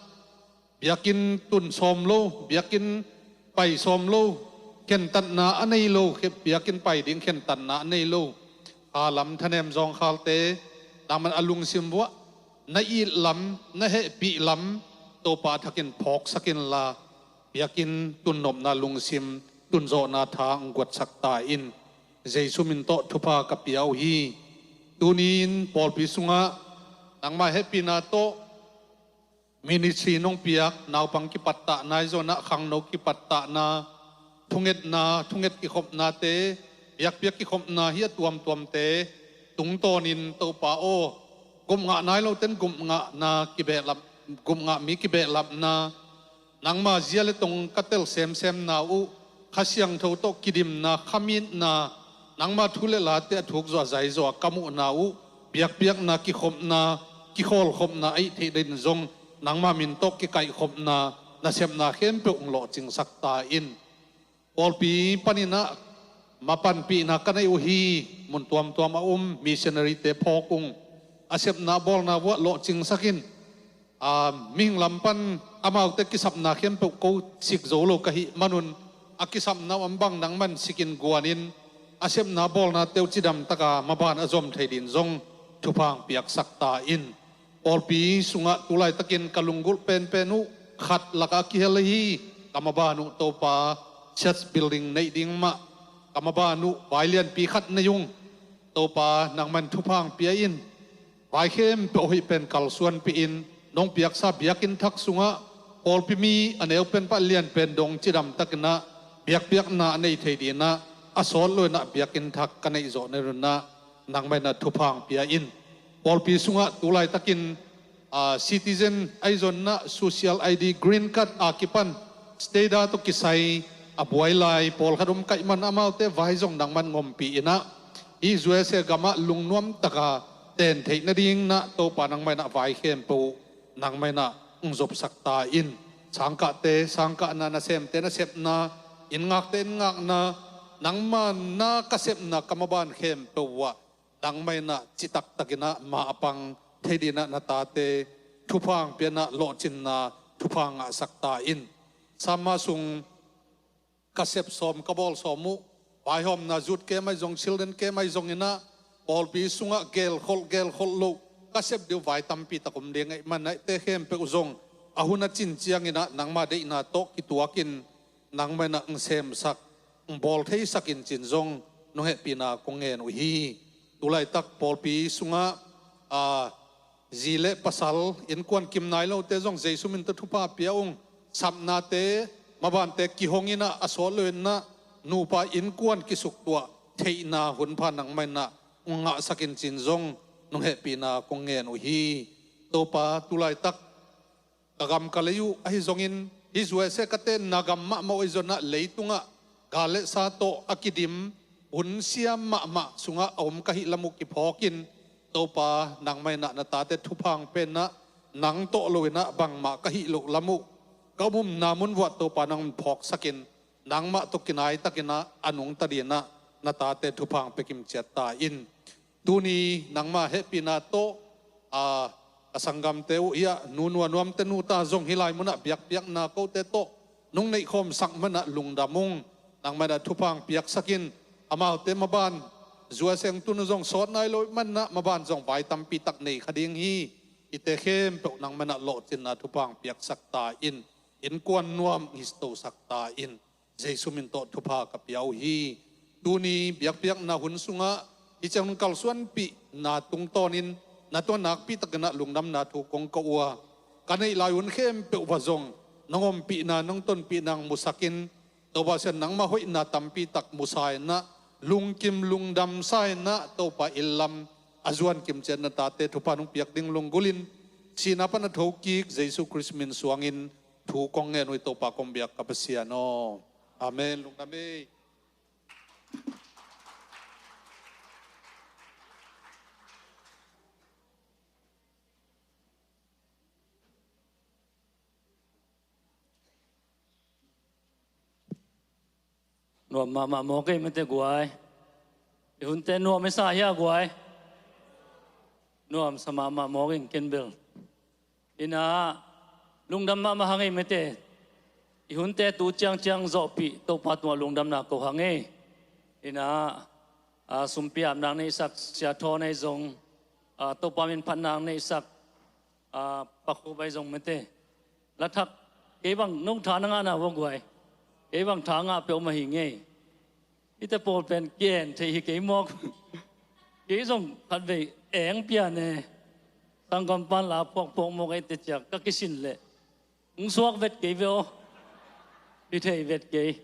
biakinn tun sawm lo, biakinn pai sawm lo, khentatna a nei lo, khe-, biakinn pai ding khentatna a nei lo khalam thanem zawngkhalte nangmah a lungsim vuah na it lam, na hehpih lam Topa thakin phawksak inla, biakinn tunnopna lungsim, tunzawhna tha hong guatsak ta in. Jesu min tawh thupha ka pia uh hi. Tuni-in pawlpi sungah nangmah hehpihna tawh ministry nong piak naupang kipattahna ahi zonginah khangno kipattahna, thungetna, thunget kikhopnate, biakpiak kikhopna hi a tuamtuamte tungtawnin Topa aw, gupngah nai loten gupngahna kibehlap, gupngah mi kibehlapna, nangma zia le tong ka tel semsemna uh, Kha Siangtho tawh kidimna, khamitna, nangma thu le late a thuk zawh a zai zawh a ka muhna uh, biakpiakna kikhopna, kikhawlkhopna ahih theih dingin zong nangma min tawh kikaihkhopna nasepna khempeuh hong lawhcingsak ta in. Pawlpi paninah mapanpihna ka neih uh hi. Mun tuamtuam a um missionary-te phawk ung, a sepna bawlna vuah lawhcingsak in. A, mihing lam pan amaute kisapna khempeuh ko sik zo lo ka hih manun, a kisapna uh a bang nangman sikin guanin, a sepna bawlnate uh cidamtaka maban a zom thei dingin zong thupha hong piaksak ta in. Pawlpi sungah tulaitakin ka lunggulh penpen uh khat lakah a kihel ahi, ka maban uh Topa, church building neih ding mah, ka maban uh vai lianpi khat nei ung. Topa nangman thupha hong pia in. Vai khempeuh hoih pen kalsuanpih in, nong piaksa biakinn thak sungah pawlpi mi a neu pen pan lian pen dong cidamtakinah biakpiakna a nei thei dinah a sawt loinah biakinn thak ka neih zawh nadinah nangmah inah thupha hong pia in. Pawlpi sungah tulaitakin, a, citizen ahi zonginah social I D, green card a kipan status tawh kisai a buai lai pawlkhat om ka hih man amaute vai zong nangman ngompih inah, hih U S A gamah lungnuamtaka ten theih nadinginah Topa nangmah inah vai khempeuh nangmah inah hong zopsak ta in. Sangkahte sangkahna, nasemte nasepna, inngakte inngakna, nangma na ka sepna ka maban khempeuh uh ah nangmah inah citaktakinah mapang thei dinah na tate thupha hong pia inah lawhcinna thupha ngahsak ta in. Sama sung ka sep sawm, ka bawl sawm uh, vaihawmna, youth camp ahi zong, children camp ahi zonginah, pawlpi sungah gelkholh gelkholh loh, ka sep dih uh vai tampi tak om ding ahih manin ah, eite khempeuh zong a hun a cin ciangin ah nangma deihna tawh kituakin nangmah in ah hong semsak, hong bawl theisak in ci-in zong nong hehpihna kong ngen uh hi. Tulaitak pawlpi sungah, a, zi le pasal, innkuan kim nai lote zong Jesu min tawh thupha pia ung. Sapnate, mabante kihong in ah, a sawt lo in ah nupa innkuan kisuktuah theihna hun pha nangmah in ah hong ngahsak in ci-in zong nong hehpihna kong ngen uh hi. Topa, tulaitak ka gam ka lei uh ahi zongin, hih U S A ka tenna gam mahmah uh ahi zongin ah, leitungah gal le sa tawh a kidim, hun siam mahmah sungah a om ka hih lam uh kiphawkin, Topa, nangmah in ah na tate thupha hong pia in ah, nang tawh lo in ah bangmah ka hih loh lam uh, ka omna mun vuah Topa nang hong phawksakin, nangmah tawh kinai takin ah a nungta dingin ah na tate thupha hong pia kimciat ta in. Tuni nangma hehpihna tawh, a, ka sanggamte uh, hih a nu Nuam Nuamte nuta zong hih lai munah biakpiakna kote tawh nong neihkhawmsak manin ah lungdam ung. Nangmah in ah thupha hong piaksak in, amaute maban, U S A hong tun uh zong sawt nai lo ahih manin ah maban zong vai tampi tak nei kha ding hi. Hihte khempeuh nangmah in ah lawhcinna thupha hong piaksak ta in, innkuan nuam hong hitosak ta in. Jesu min tawh thupha ka pia uh hi. Tuni biakpiakna hun sungah hih ciang nong kalsuanpihna tungtawnin na tungah nakpi takin ah lungdamna thu kong ko uh a, ka neih lai hun khempeuh uah zong nong ompihna, nong tonpihna hong musakin, Topa Pasian, nangmah hoihna tampi tak musa in ah, lungkim lungdam sa in ah, Topa, inn lam a zuan kimciat na tate thupha nong piak ding lunggulhin, sihna pan a thokik Jesu Khrist min suangin thu kong ngen uh hi, Topa kong biak ka Pasian aw. Amen. Lungdam ei. Nuam mahmah mawk ei mate guai. I hunte nuam i sa hia guai? Nuamsa mahmah mawk ing ken bel. Ina, lungdam mahmah hang ei mate. I hunte tu ciangciang zawhpih Topa tungah lungdamna ko hang ei. Ina, a, sumpi apna hong neihsak Sia Thawn ahi zong, a, Topa min phatna hong neihsak, a, Pa Khup ahi zong mate. Lathak, kei bang nong tha na ngahna vua guai. Kei bang tha ngah peuhmah hi ngei. Hihte pawl pen ki-en thei hi kei mawk. Kei zong khatvei eng pian e. Sangkam pan la phuakphuak mawk ei te ciang ka kisin leh, hong suak vet kei ve aw. Hi thei vet kei.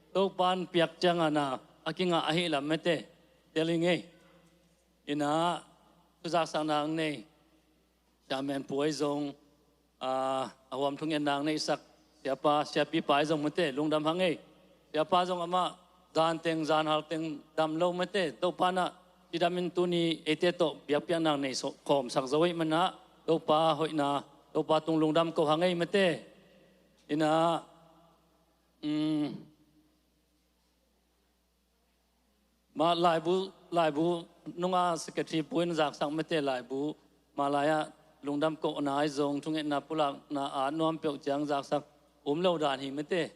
Topan piak ciangin a kingah ahih lam mate. Tel hi ngei. Ina, thu zaksakna hong nei Sia Men Pu ahi zong, a, a huam thungetna hong neihsak Siapa, Siapipa ahi zong mate, lungdam hang ei. Siapa zong amah zan teng, zan hal teng dam lo mate, Topa in ah cidam in tuni eite tawh biakpiakna hong nei khawmsak zo ahih manin ah, Topa hoihna, Topa tung lungdam ko hang ei mate. Ina, um, Mah laibu, laibu nunga secretary pu in zaksak mate laibu. Mah lai-ah lungdam kohna ahi zong, thungetna pulakna at nuam peuh ciang zaksak um lo dan hi mate.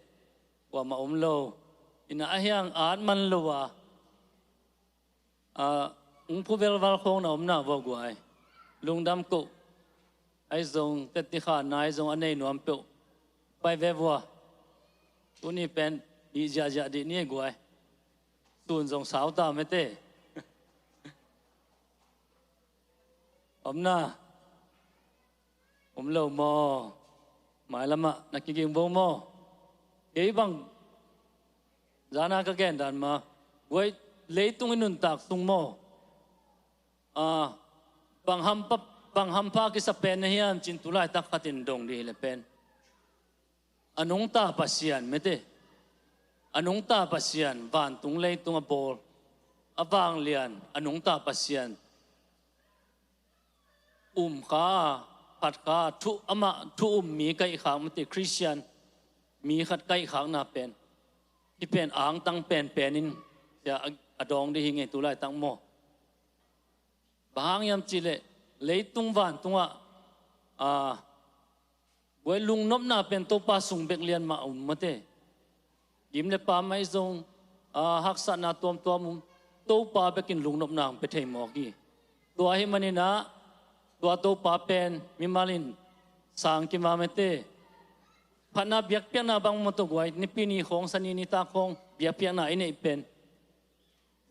Kuamah um lo. Ina a hiang at man lo a, a, ung phu velval khawng na om na vua guai. Lungdam koh ahi zong, tetti khanna ahi zong a nei nuam peuh. Pai ve vua. Tuni pen, i ziahziah dih ni guai. Tun zong sau ta mate. Om na. Om lo maw? Mailamah na kiging bo maw? Kei bang zana ka gen dan ma. Guai, leitung i nuntak sung maw? A, bang hampha, bang hampha kisa pen na hiam cin tu laitak khatin dong dih le pen. A nungta Pasian mate. A nungta Pasian, vantung leitung a bawl, a vanglian, a nungta Pasian. Um kha, phat kha, thu amah, thu um mi kaihkhak mate, Christian mi khat kaihkhakna pen. Hi pen angtang penpen in, sia a, a dawng dih hi ngei tu laitak maw? Bang hang hiam cihleh, leitung vantungah, a, guai lungnopna pen Topa sung bek lian mah um mate. Gim le pam ahi zong, a, haksatna tuamtuam um, Topa bekin lungnopna hong pia thei mawk hi. Tua ahih manin ah, Tua Topa pen mimal in sang kima mete. Phatna biakpiakna bang maw tawh guai, Nipi ni khawng, Sani nitak khawng biakpiakna i neih pen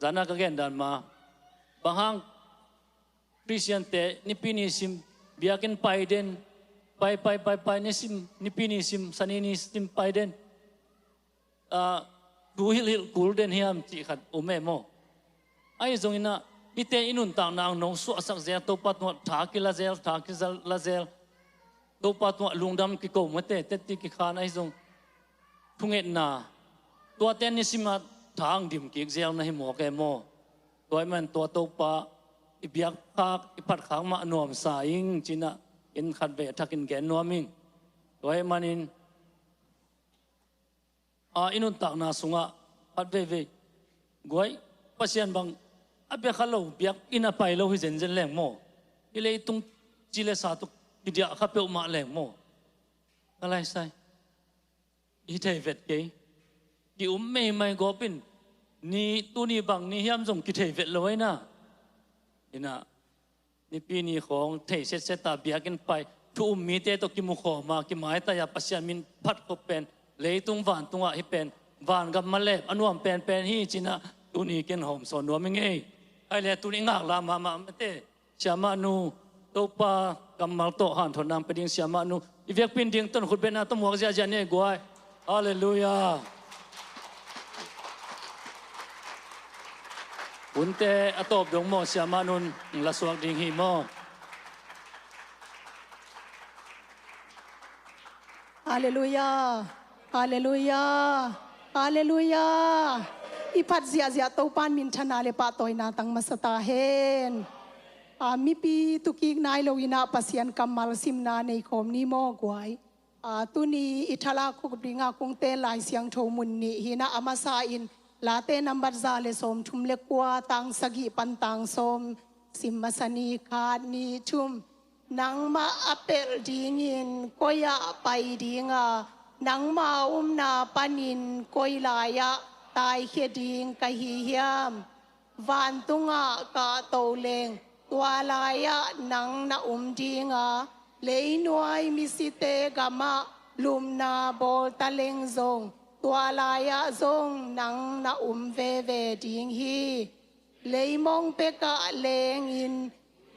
zana ka gen dan ma. Bang hang Khristiante Nipi ni sim, biakinn pai den, pai pai pai pai, ni sim, Nipi ni sim, Sani ni sim pai den, ah, thu hilhhilh kul den hiam cih khat um e maw? Ahi zongin ah, mite i nuntakna ang nong suahsak zel, Topa tungah tha kila zel, tha kila zel, Topa tungah lungdam kiko mate, tetti kikhan ahi zong, thungetna, tuate nisim ah tha ang dim kik zel na hi mawk e maw? Tua ahih man tua Topa i biakkhak, i phatkhak mah nuamsa ing ci-in ah, in khatvei a thakin gen nuam ing. Tua ahih manin, a, i nuntakna sungah khat veivei guai, Pasian bang a bia kha lo, biakinn a pai lo hi zenzen leng maw? Hih leitung ci le sa tawh kidiah kha peuhmah leng maw? Ka laisai, hi thei vet kei. Ki-um meimai gawp in, ni, tuni bang ni hiam zong kithei vet lo ahi na. Inah, Nipi ni khawng thei setset a biakinn pai, thu um mite tawh kimukhawm a, kimaitai a, Pasian min phatkhop pen, leitung vantungah hih pen vangam malep a nuam penpen hi ci-in ah, tuni ken hawmsawn nuam ing ei. Ahih leh tuni ngaklah mahmah mate. Siamahnu, Topa kammal tawh hanthotna ang pia ding, siamahnu. I vekpi in ding ton, khut bengna tawh muak ziahziah ni ei guai. Halleluiah. Hunte a tawp dong maw, siamahnu in la suak ding hi maw? Halleluiah. Halleluiah. Halleluiah. I phat ziahziah Topa in minthanna le pahtawina tang masa ta hen. A, mipi tukik nai lo-in ah Pasian kammal simna nei khawm ni maw guai. A, tuni i thalak khuk dinga kong teel Lai Siangtho mun nih hi-in ah, a masa in Late nambat za le sawmthum le kua, tang sagih pan tang sawm sim masa ni. Khat, nih, thum. Nangmah a pelh dingin koi-ah pai ding a, nangma omna panin koi lai-ah taikhia ding ka hi hiam? Vantungah kahto leng, tua lai-ah nang na om ding a, leinuai misite gamah lupna bawl ta leng zong, tua lai-ah zong nang na om veve ding hi. Leimong pekah lengin,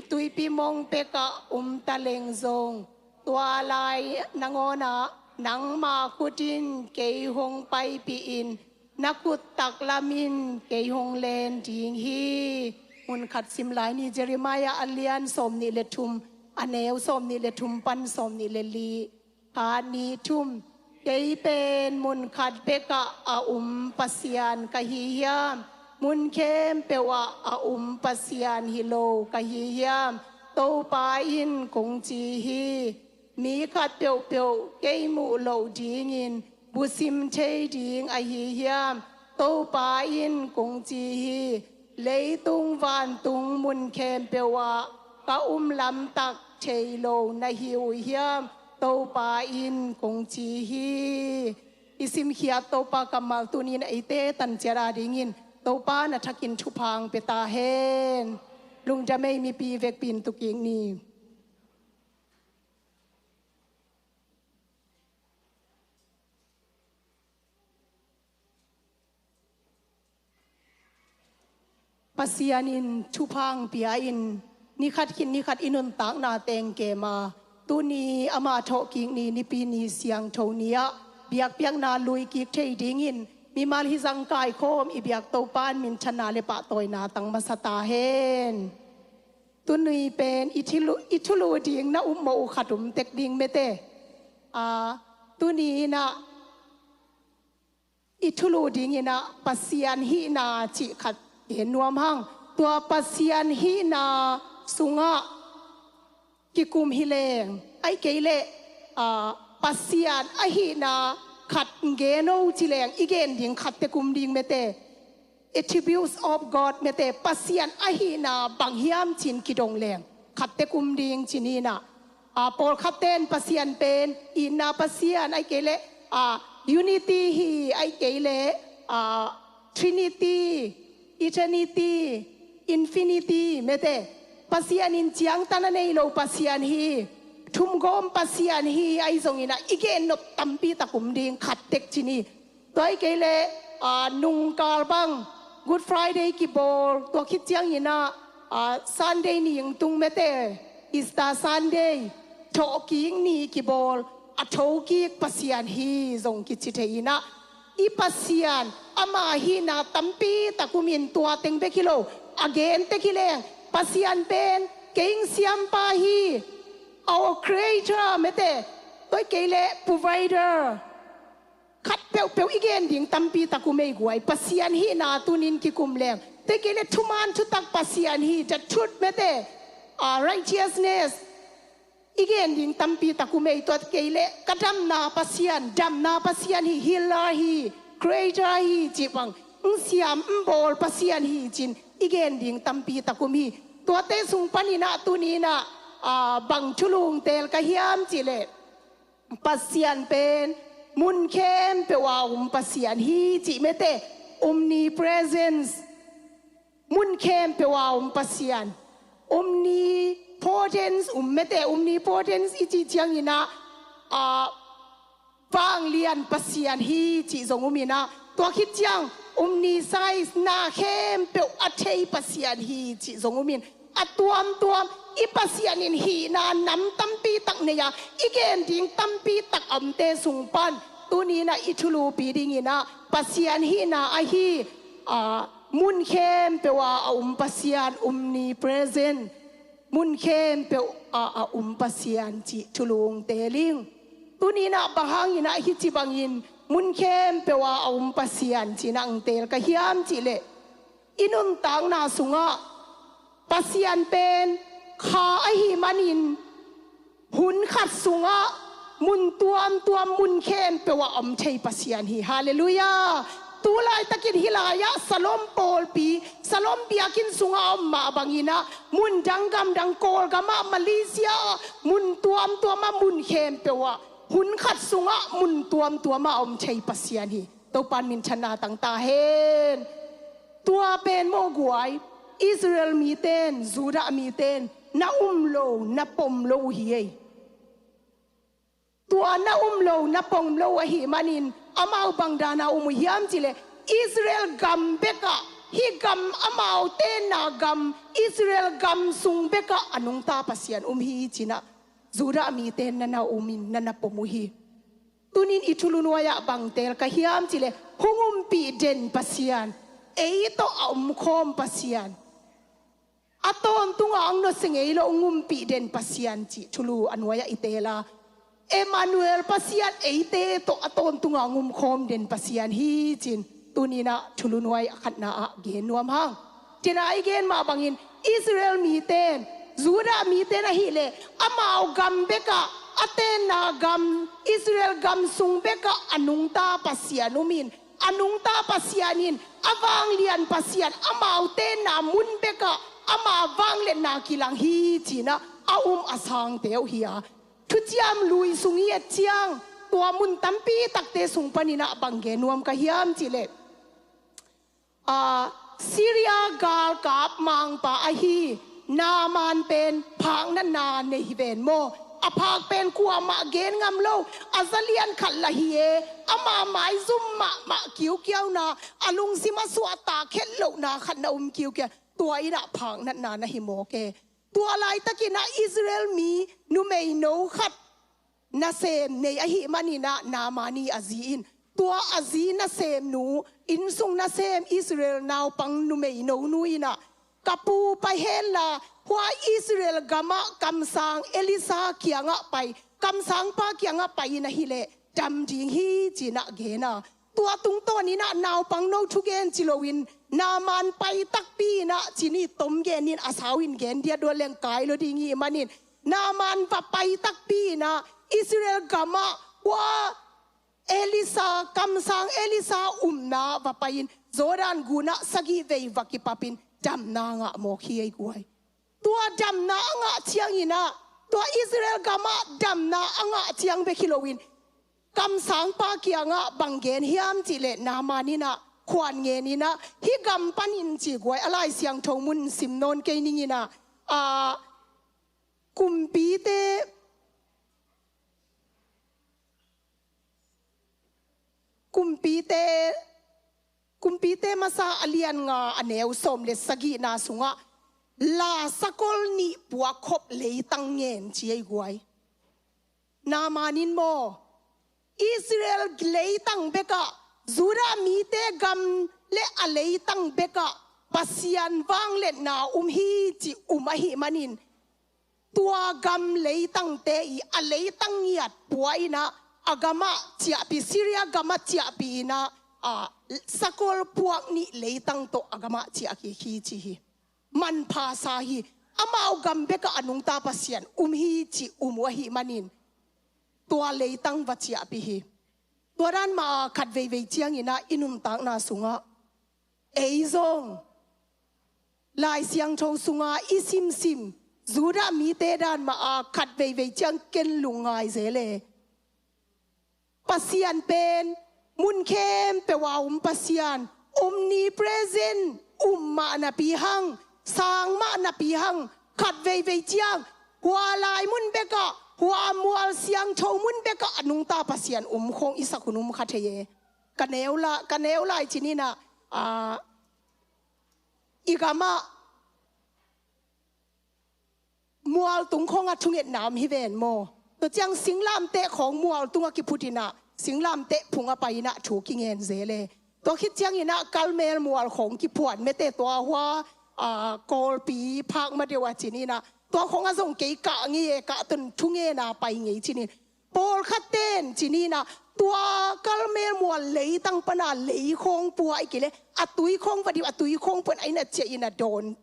tuipi mong pekah om ta leng zong, tua lai nangawnah nangma khut in kei hong paipih in, na khut taklam in kei hong len ding hi. Mun khat sim lai ni. Jeremiah a lian sawmnih le thum, a neu sawmnih le thum pan sawmnih le li. Khat, nih, thum. Kei pen mun khat bekah a om Pasian ka hi hiam? Mun khempeuh ah a om Pasian hi lo ka hi hiam? Topa in kong ci hi. Mi khat peuhpeuh kei muh loh dingin busim thei ding ahi hiam? Topa in kong ci hi. Leitung vantung mun khempeuh ah ka om lamtak thei lo na hi uh hiam? Topa in kong ci hi. I simkhiat Topa kammal tuni-in eite tan ciat adingin Topa na thakin thupha ang pia ta hen. Lungdam ei, mipi vekpi in tukik ni. Pasian in thupha ang pia in, ni khat khit ni khat i nuntakna teng kem a, tuni amah thawhkik ni, Nipi ni siangtho ni-ah biakpiakna lui kik thei dingin mimal hih zang kaikhawm i biak Topa in minthanna le pahtawina tang masa ta hen. Tuni pen i thulu, i thulu ding na upmawh uh khat om tek ding mete. A, tuni in ah i thulu dingin ah Pasian hihna cih khat gen nuam hang. Tua Pasian hihna sungah kikum hi leng, ahih kei leh, a, Pasian ahihna khat gen o ci leng, i gen ding khat tek om ding mete. Attributes of God mete, Pasian ahihna bang hiam ci-in kidong leng khat tek om ding ci-in ah. A, pawlkhatte in Pasian pen itna Pasian, ahih kei leh, a, unity hi, ahih kei leh, a, Trinity, eternity, infinity mete. Pasian in ciangtan a nei lo Pasian hi, thumgawm Pasian hi, ahi zongin ah i gen nop tampi tak um ding, khat tek ci ni. Tua hi kei leh, aa, nungkal bang Good Friday kibawl, tua khit ciangin ah, aa, Sunday ni tung mete, Easter Sunday, thawhkik ni kibawl, a thokik Pasian hi zong kici thei in ah, i Pasian ama hihna tampi tak um in, tua teng bek hi lo, a gen tek hi leng, Pasian pen kei hong siampa hi, our creator mete, tua hi kei leh provider. Khat peuhpeuh i gen ding tampi tak um ei guai, Pasian hihna tuni-in kikum leng. Tua hi kei leh thuman thutak Pasian hi, the truth mete, ah, righteousness. I gen ding tampi tak um ei, tua kei leh ka damna Pasian, damna Pasian hi, healer hi, creator hi, cih bang, hong siam hong bawl Pasian hi ci-in i gen ding tampi tak um hi. Tuate sung panin ah tuni-in ah, aa, bang thulu hong teel ka hiam cih leh, Pasian pen mun khempeuh a um Pasian hi cih mete, omnipresence. Mun khempeuh a um Pasian. Omnipotence um mete, omnipotence i cih ciangin ah, aa, vanglian Pasian hi cih zong um in ah, tua khit ciang omniscience, na khempeuh a thei Pasian hi cih zong um in, a tuamtuam i Pasian in hihna nam tampi tak nei a, i gen ding tampi tak a omte sung pan tuni-in ah i thulupi dingin ah Pasian hihna ahi, aa, mun khempeuh a a um Pasian, omnipresent, mun khempeuh a a um Pasian cih thulu hong teel ing. Tuni-in ah bang hangin ah hih ci bangin mun khempeuh a a um Pasian ci-in ah hong teel ka hiam cih leh, i nuntakna sungah Pasian pen kha ahih manin, hun khat sungah mun tuamtuam, mun khempeuh ah om thei Pasian hi. Halleluiah. Tu laitakin hih lai-ah Salom pawlpi, Salom biakinn sungah a om mah bangin ah, mun dang, gam dang, Kawlgam ah, Malaysia ah, mun tuamtuam ah, mun khempeuh ah hun khat sungah mun tuamtuam ah a om thei Pasian hi. Topa'n minthanna tang ta hen. Tua pen maw guai, Israel mite in, Judah mite in na um lo, na pom lo uh hi ei. Tua na um lo, na pom lo ahih manin, amau bang dan a um uh hiam cih leh, Israel gam bekah, hih gam, amau tenna gam, Israel gam sung bekah a nungta Pasian um hi ci-in ah, Judah mite in na na um in, na na pom uh hi. Tuni-in i thulu nuai-ah bang teel ka hiam cih leh, hong umpih den Pasian, ei tawh a omkhawm Pasian, a tawntungah hong nusia ngei lo, hong umpih den Pasian cih thulu a nuai-ah i teel a, Emmanuel, Pasian eite tawh a tawntungah hong omkhawm den Pasian hi ci-in tuni-in ah thulu nuai a khatna ah gen nuam hang. Tua-in ah i gen mah bangin, Israel mite in, Judah mite in ahih leh, amau gam bekah, a tenna gam, Israel gam sung bekah a nungta Pasian um in, a nungta Pasian in, a vanglian Pasian, amau tenna mun bekah ama vangliatna kilang hi ci-in ah a um a sangte uh hi a. Thuciam Lui sung i et ciang, tua mun tampi takte sung panin ah bang gen nuam ka hiam cih leh, aa, Syria galkap mangpa ahi Naaman pen phaknatna nei hi ven maw. A phak pen kuamah gen ngam lo, a za lian khat lah hi e, ama maizum mahmah kiukiauna, a lungsim a suahtak khet lohna khat na um kiukiau, tua in ah phaknatna na hi mawk e. Tua laitakin ah Israel mi numeino khat nasem nei ahih manin ah Naaman i a zi in, tua a zi nasemnu, innsung nasem Israel naupang numeino nu in ah, ka pu pai hen la, hua Israel gamah kamsang Elisha kiangah pai, kamsangpa kiangah pai in ahih leh dam ding hi ci-in ah gen a. Tua tungtawnin ah naupangno thugen ci loin, Naaman pai takpi in ah ci-in i tom genin a sau in gen diat uh leng kai lo ding i hih manin, Naaman va pai takpi in ah Israel gamah hua Elisha, kamsang Elisha umna va pai-in Jordan gunah sagih vei va kipapin damna ngah mawk hi ei guai. Tua damna a ngah ciangin ah, tua Israel gamah damna a ngah ciang bek hi loin, kamsangpa kiangah bang gen hiam cih leh Naaman in ah khuan ngenin ah, hih gam panin ci guai, a Lai Siangtho mun sim nawn kei ning in ah, a, kumpite, kumpite, kumpite masa a lian nga a neu sawm le sagihna sungah la sakol nih puak khop leitang ngen ci ei guai. Naaman in maw, Israel leitang bekah, Judah mite gam le a leitang bekah Pasian vangliatna um hi ci um ahih manin, tua gam leitangte i a leitang ngiat pua inah a gamah ciahpih, Syria gamah ciahpih inah, a, sakol puak nih leitang tawh a gamah ciah kik hi ci hi. Manpha sa hi. Amau gam bekah a nungta Pasian um hi ci um uh ahih manin, tua leitang va ciahpih hi. Tua dan mah a khat veivei ciang inah i nuntakna sungah, ei zong Lai Siangtho sunga i simsim Judah mite dan mah a khat veivei ciang ken lungngai zel e. Pasian pen mun khempeuh a um Pasian, omnipresent, um mah napi hang, sang mah napi hang, khat veivei ciang hua lai mun bekah, hua mual siangtho mun bekah a nungta Pasian um khawng i sak hun um kha thei e. Ka neu la, ka neu lai ci ni inah, a, i gamah mualtung khawngah thungetna om hi ven maw? Tua ciang singlamteh khawng mualtungah kiphut inah singlamteh phungah pai inah thu kingen zel e. Tua khit ciang inah Karmel mual khawng kiphuan mete, tua hua, a, Kawlpi phak ma deuh a ci ni inah, tua khawngah zong kei kah ngei e, kah tun thungena pai ngei ci ni. Pawlkhat ten ci ni inah tua Karmel mual leitang pana lei khawng pua i kile, a tui khawng va dip, a tui khawng puan a inah ciah inah dawn,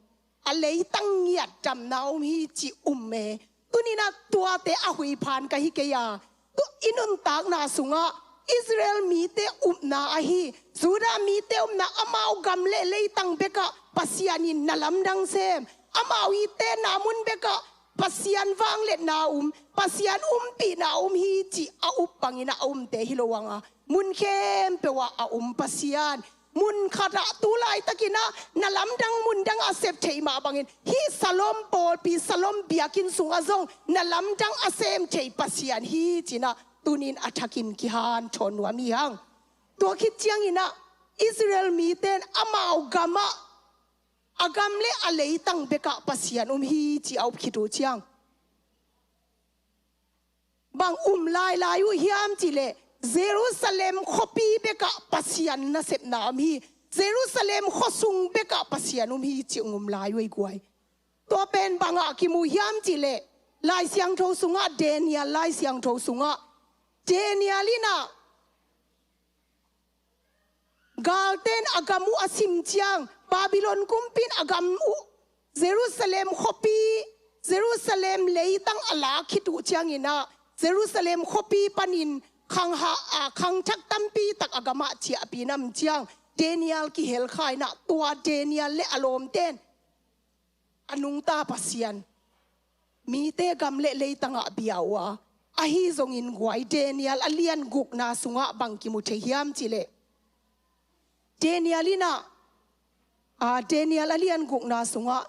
a leitang ngiat damna um hi ci um e. Tuni inah tuate a huiphan ka hi kei a, tu i nuntakna sungah Israel mite upna ahi, Judah mite upna, amau gam le leitang bekah Pasian in na lamdang sem, amau i tenna mun bekah Pasian vangliatna um, Pasian umpihna um hi ci a up bangin a umte hi lo hang a, mun khempeuh ah a um Pasian. Mun khatah tu laitakin ah na lamdang mun dangah a sep theih mah bangin, hih Shalom pawlpi, Shalom biakinn sungah zong na lamdang a sem thei Pasian hi ci-in ah tuni-in a thakin kihanthawn nuam hi hang. Tua khit ciangin ah Israel mite in amau gamah, a gam le a leitang bekah Pasian um hi ci a up khit uh ciang, bang um lailai uh hiam cih leh, Jerusalem khuapi bekah Pasian nasepna om hi, Jerusalem khuasung bekah Pasian um hi ci-in um lai uh hi guai. Tua pen bangah kimu hiam cih leh, Lai Siangtho sungah, Daniel Lai Siangtho sungah, Daniel in ah galte in a gam uh a sim ciang, Babylon kumpi in a gam uh, Jerusalem khuapi, Jerusalem leitang a lak khit uh ciangin ah, Jerusalem khuapi panin khangha, a, khangthak tampi tak a gamah ciahpih na om ciang, Daniel kihel kha in ah, tua Daniel le a lawmte in a nungta Pasian mite gam le leitangah bia uh a, ahi zongin guai, Daniel a lian gukna sungah bang kimu thei hiam cih leh, Daniel in ah, a, Daniel a lian gukna sungah,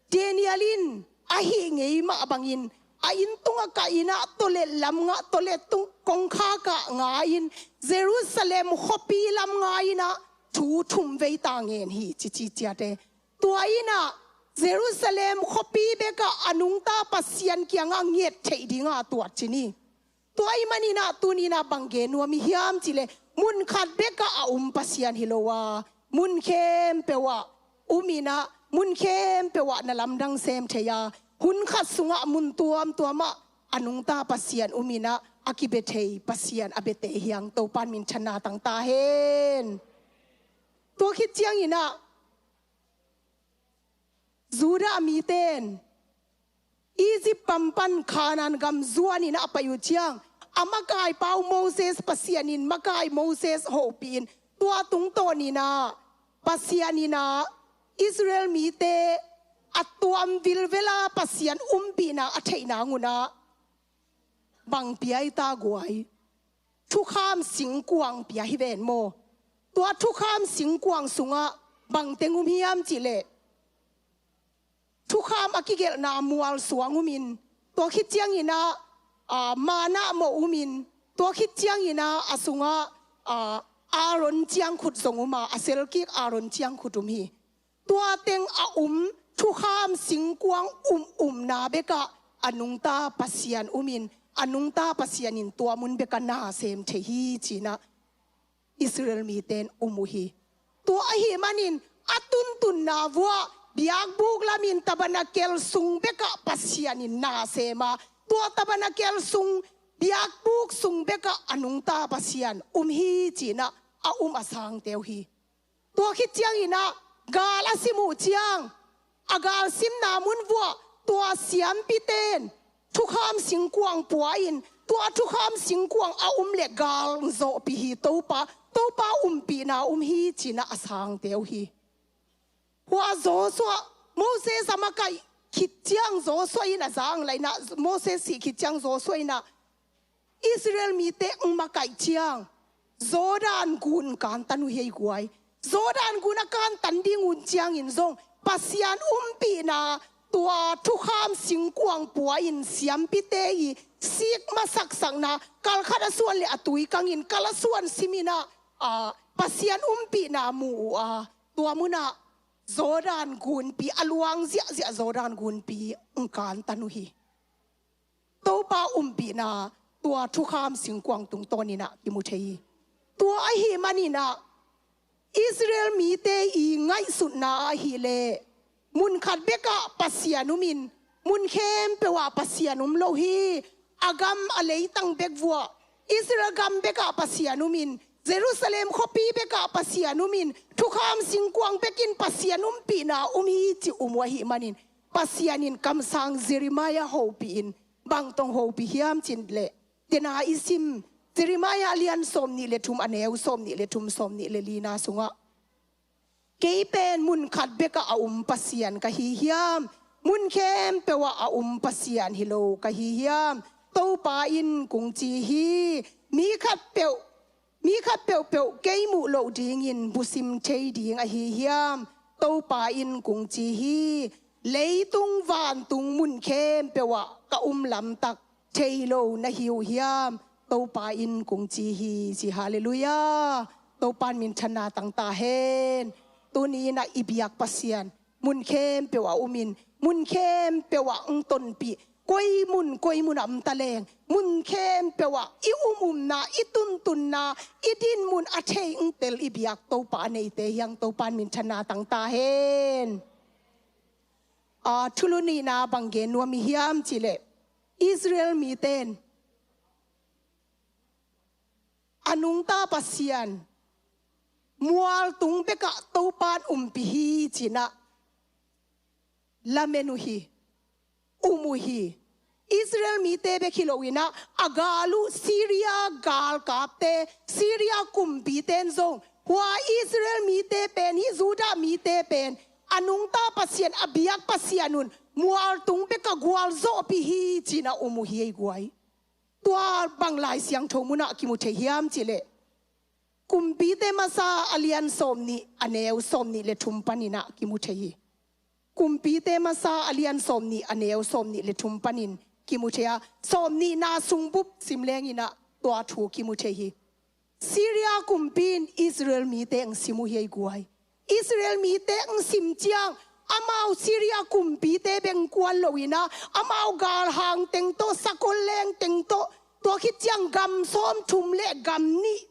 Daniel in ahih ngei mah bangin a inn tungah kah in ah, tawlet lam ngah, tawlet tung kongkhak ah ngai-in, Jerusalem khuapi lam ngai-in ah thu thum vei ta ngen hi ci ci ciat e. Tua in ah Jerusalem khuapi bekah a nungta Pasian kiangah nget theih dinga tuat ci ni. Tua ahih manin ah tuni-in ah bang gen nuam i hiam cih leh, mun khat bekah a um Pasian hi lo a, mun khempeuh ah um in ah, mun khempeuh ah na lamdang sem thei a, hun khat sungah mun tuamtuam ah a nungta Pasian um in ah, a kibia thei Pasian a biate hi hang. Topa'n minthanna tang ta hen. Tua khit ciangin ah Judah mite in Egypt pampan Canaan gam zuanin a pai uh ciang, a makaipa uh Moses, Pasian in makai Moses hopih in, tua tungtawnin ah Pasian in ah Israel mite a tuam vilvel a Pasian umpihna a theih nang un ah bang pia i ta guai? Thukham singkuang pia hi ven maw. Tua thukham singkuang sungah bang teng um hiam cih leh, thukham a kigelhna mual suang umin, tua khit ciangin ah, aa, manna mawh umin, tua khit ciangin ah a sungah, aa, Aaron ciangkhut zong um a, a selkik Aaron ciangkhut um hi. Tua teng a um thukham singkuang um umna bekah a nungta Pasian umin, a nungta Pasian in tua mun bekah na sem thei hi ci-in ah Israel mite in um uh hi. Tua ahih manin a tuntunna vuah biakbuk lamin tabanakel sung bekah Pasian in na sem a, tua tabanakel sung, biakbuk sung bekah a nungta Pasian um hi ci-in ah a um a sangte uh hi. Tua khit ciangin ah gal a sim uh ciang, a gal simna mun vuah tua siampite in thukham singkuang pua-in, tua thukham singkuang a um leh gal zawhpih hi, Topa, Topa umpihna um hi ci-in ah a sangte uh hi. Hua Joshua, Moses a makaih khit ciang Joshua in a zang lai-in ah, Moses sih khit ciang Joshua in ah Israel mite hong makaih ciang Jordan gun kantan uh hi ei guai. Jordan gun a kantan ding uh ciangin zong Pasian umpihna, tua thukham singkuang pua-in siampite i sik masaksakna, kal khat a suan leh a tui kangin, kal a suan simin ah, aa, Pasian umpihna mu uh a, tua munah Jordan gunpi, a luang ziahziah Jordan gunpi hong kantan uh hi. Topa umpihna tua thukham singkuang tungtawnin ah kimu thei hi. Tua ahih manin ah Israel mite i ngaihsutna ahih leh, mun khat bekah Pasian umin, mun khempeuh ah Pasian um lo hi. A gam, a leitang bek vuah Israel gam bekah Pasian umin, Jerusalem khuapi bekah Pasian umin, thukham singkuang bekin Pasian umpihna um hi ci um uh ahih manin, Pasian in kamsang Jeremiah hopihin, bang tawh hopi hiam cih leh, tena i sim Jeremiah a lian sawmnih le thum, a neu sawmnih le thum, sawmnih le lina sungah, kei pen mun khat bekah a um Pasian ka hi hiam? Mun khempeuh ah a um Pasian hi lo ka hi hiam? Topa in kong ci hi. Mi khat peuh, mi khat peuhpeuh kei muh loh dingin busim thei ding ahi hiam? Topa in kong ci hi. Leitung vantung mun khempeuh ah ka um lamtak thei lo na hi uh hiam? Topa in kong ci hi, ci. Halleluiah. Topa in minthanna tang ta hen. Tuni in ah i biak Pasian mun khempeuh ah umin, mun khempeuh ah hong tonpih, koi mun koi mun ah om ta leng, mun khempeuh ah i um umna, i tuntunna, i dinmun a thei hong tel i biak Topa a neite hi hang. Topa in minthanna tang ta hen. Aa, thulu nihna bang gen nuam i hiam cih leh, Israel mite in a nungta Pasian mualtung bekah Topa in umpih hi ci-in ah lamen uh hi, um uh hi. Israel mite bek hi lo-in ah, a gal uh Syria galkapte, Syria kumpite in zong, hua Israel mite pen, hih Judah mite pen a nungta Pasian, a biak Pasian un mualtung bekah gualzawhpih hi ci-in ah um uh hi ei guai. Tua bang Lai Siangtho munah kimu thei hiam cih leh, Kumpite Masa a lian sawmnih, a neu sawmnih le thum panin ah kimu thei hi. Kumpite Masa a lian sawmnih, a neu sawmnih le thum panin kimu thei a, sawmnihna sung bup sim leng in ah tua thu kimu thei hi. Syria kumpi in Israel mite hong sim uh hi ei guai. Israel mite hong sim ciang, amau Syria kumpite bek kuan lo-in ah, amau galhang teng tawh, sakol leng teng tawh, tua khit ciang gam sawmthum le gam nih,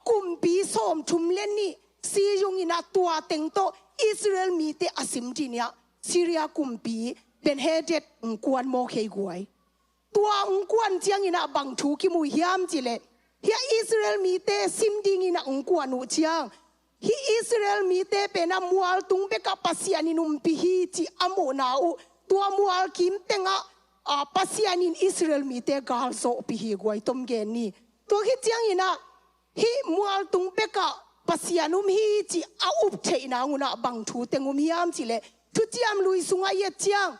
kumpi sawmthum le nih, si zung in ah tua teng tawh Israel mite a sim ding in ah, Syria kumpi Ben-Hadad hong kuan mawk hi ei guai. Tua hong kuan ciangin ah bang thu kimu hiam cih leh, hih Israel mite sim dingin ah hong kuan uh ciang, hih Israel mite pen ah mualtung bekah Pasian in umpih hi cih a muhna uh, tua mual kim tengah, aa, Pasian in Israel mite galzawhpih hi guai, tom gen ni. Tua khit ciangin ah, hih mualtung bekah Pasian um hi cih a up theihna ngun ah bang thu teng um hiam cih leh, Thuciam Lui sungah i et ciang,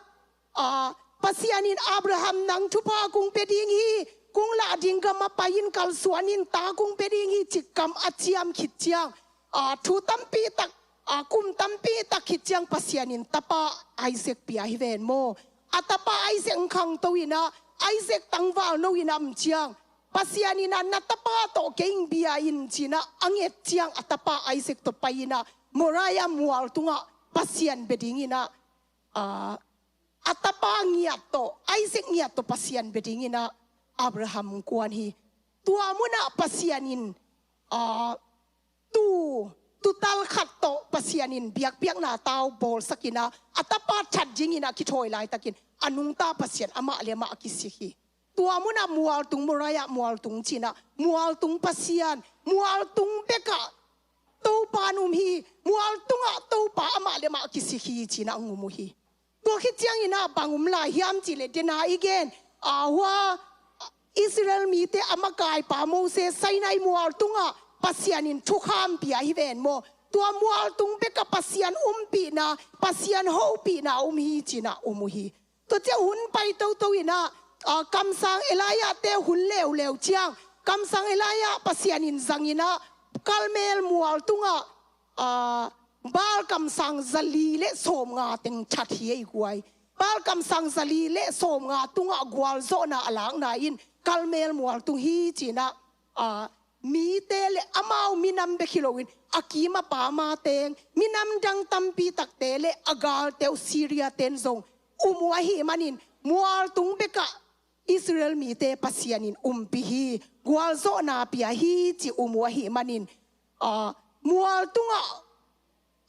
aa, Pasian in, Abraham, nang thupha kong pia ding hi, kong lah ding gam ah pai in, kalsuan in, ta kong pia ding hi, cih kam a ciam khit ciang, aa, thu tampi tak, a, kum tampi tak khit ciang Pasian in tapa Isaac pia hi ven maw. A tapa Isaac hong khangto in ah, Isaac tangval no in ah om ciang, Pasian in ah na tapa tawh kei hong bia in ci-in ah a nget ciang a tapa Isaac tawh pai in ah Moriah mual tungah Pasian bia ding in ah, a, a tapa ngiat tawh, Isaac ngiat tawh Pasian bia ding in ah Abraham kuan hi. Tua munah Pasian in, a, tu, tuutal khat tawh Pasian in biakpiakna tau bawlsak in ah, a tapa that ding in ah kithawi laitakin a nungta Pasian amah le amah a kisik hi. Tua munah mualtung, Moriah mualtung ci-in ah, mualtung Pasian, mualtung bekah Topa in um hi, mualtungah Topa amah le amah a kisik hi ci-in ah hong um uh hi. Tua khit ciangin ah bang om lai hiam cih leh, dena i gen, a, hua Israel mite a makaipa Moses Sinai mualtungah Pasian in thukham pia hi ven maw. Tua mualtung bekah Pasian umpihna, Pasian hopihna om hi ci-in ah om uh hi. Tua ciang hun pai toto in ah, a, kamsang Elijah te hun leuleu ciang, kamsang Elijah Pasian in zang in ah Karmel mualtungah, a, Baal kamsang zali le sawmnga teng that hi ei guai. Baal kamsang zali le sawmnga tungah gualzawhna a lakna in Karmel mualtung hi ci-in ah, a, mite le amau minam bek hi loin a kim a pam a teng, minam dang tampi takte le a galte uh Syria ten zong um uh ahih manin mualtung bekah Israel mite Pasian in umpih hi, gualzawhna pia hi ci um uh ahih manin, a, mualtungah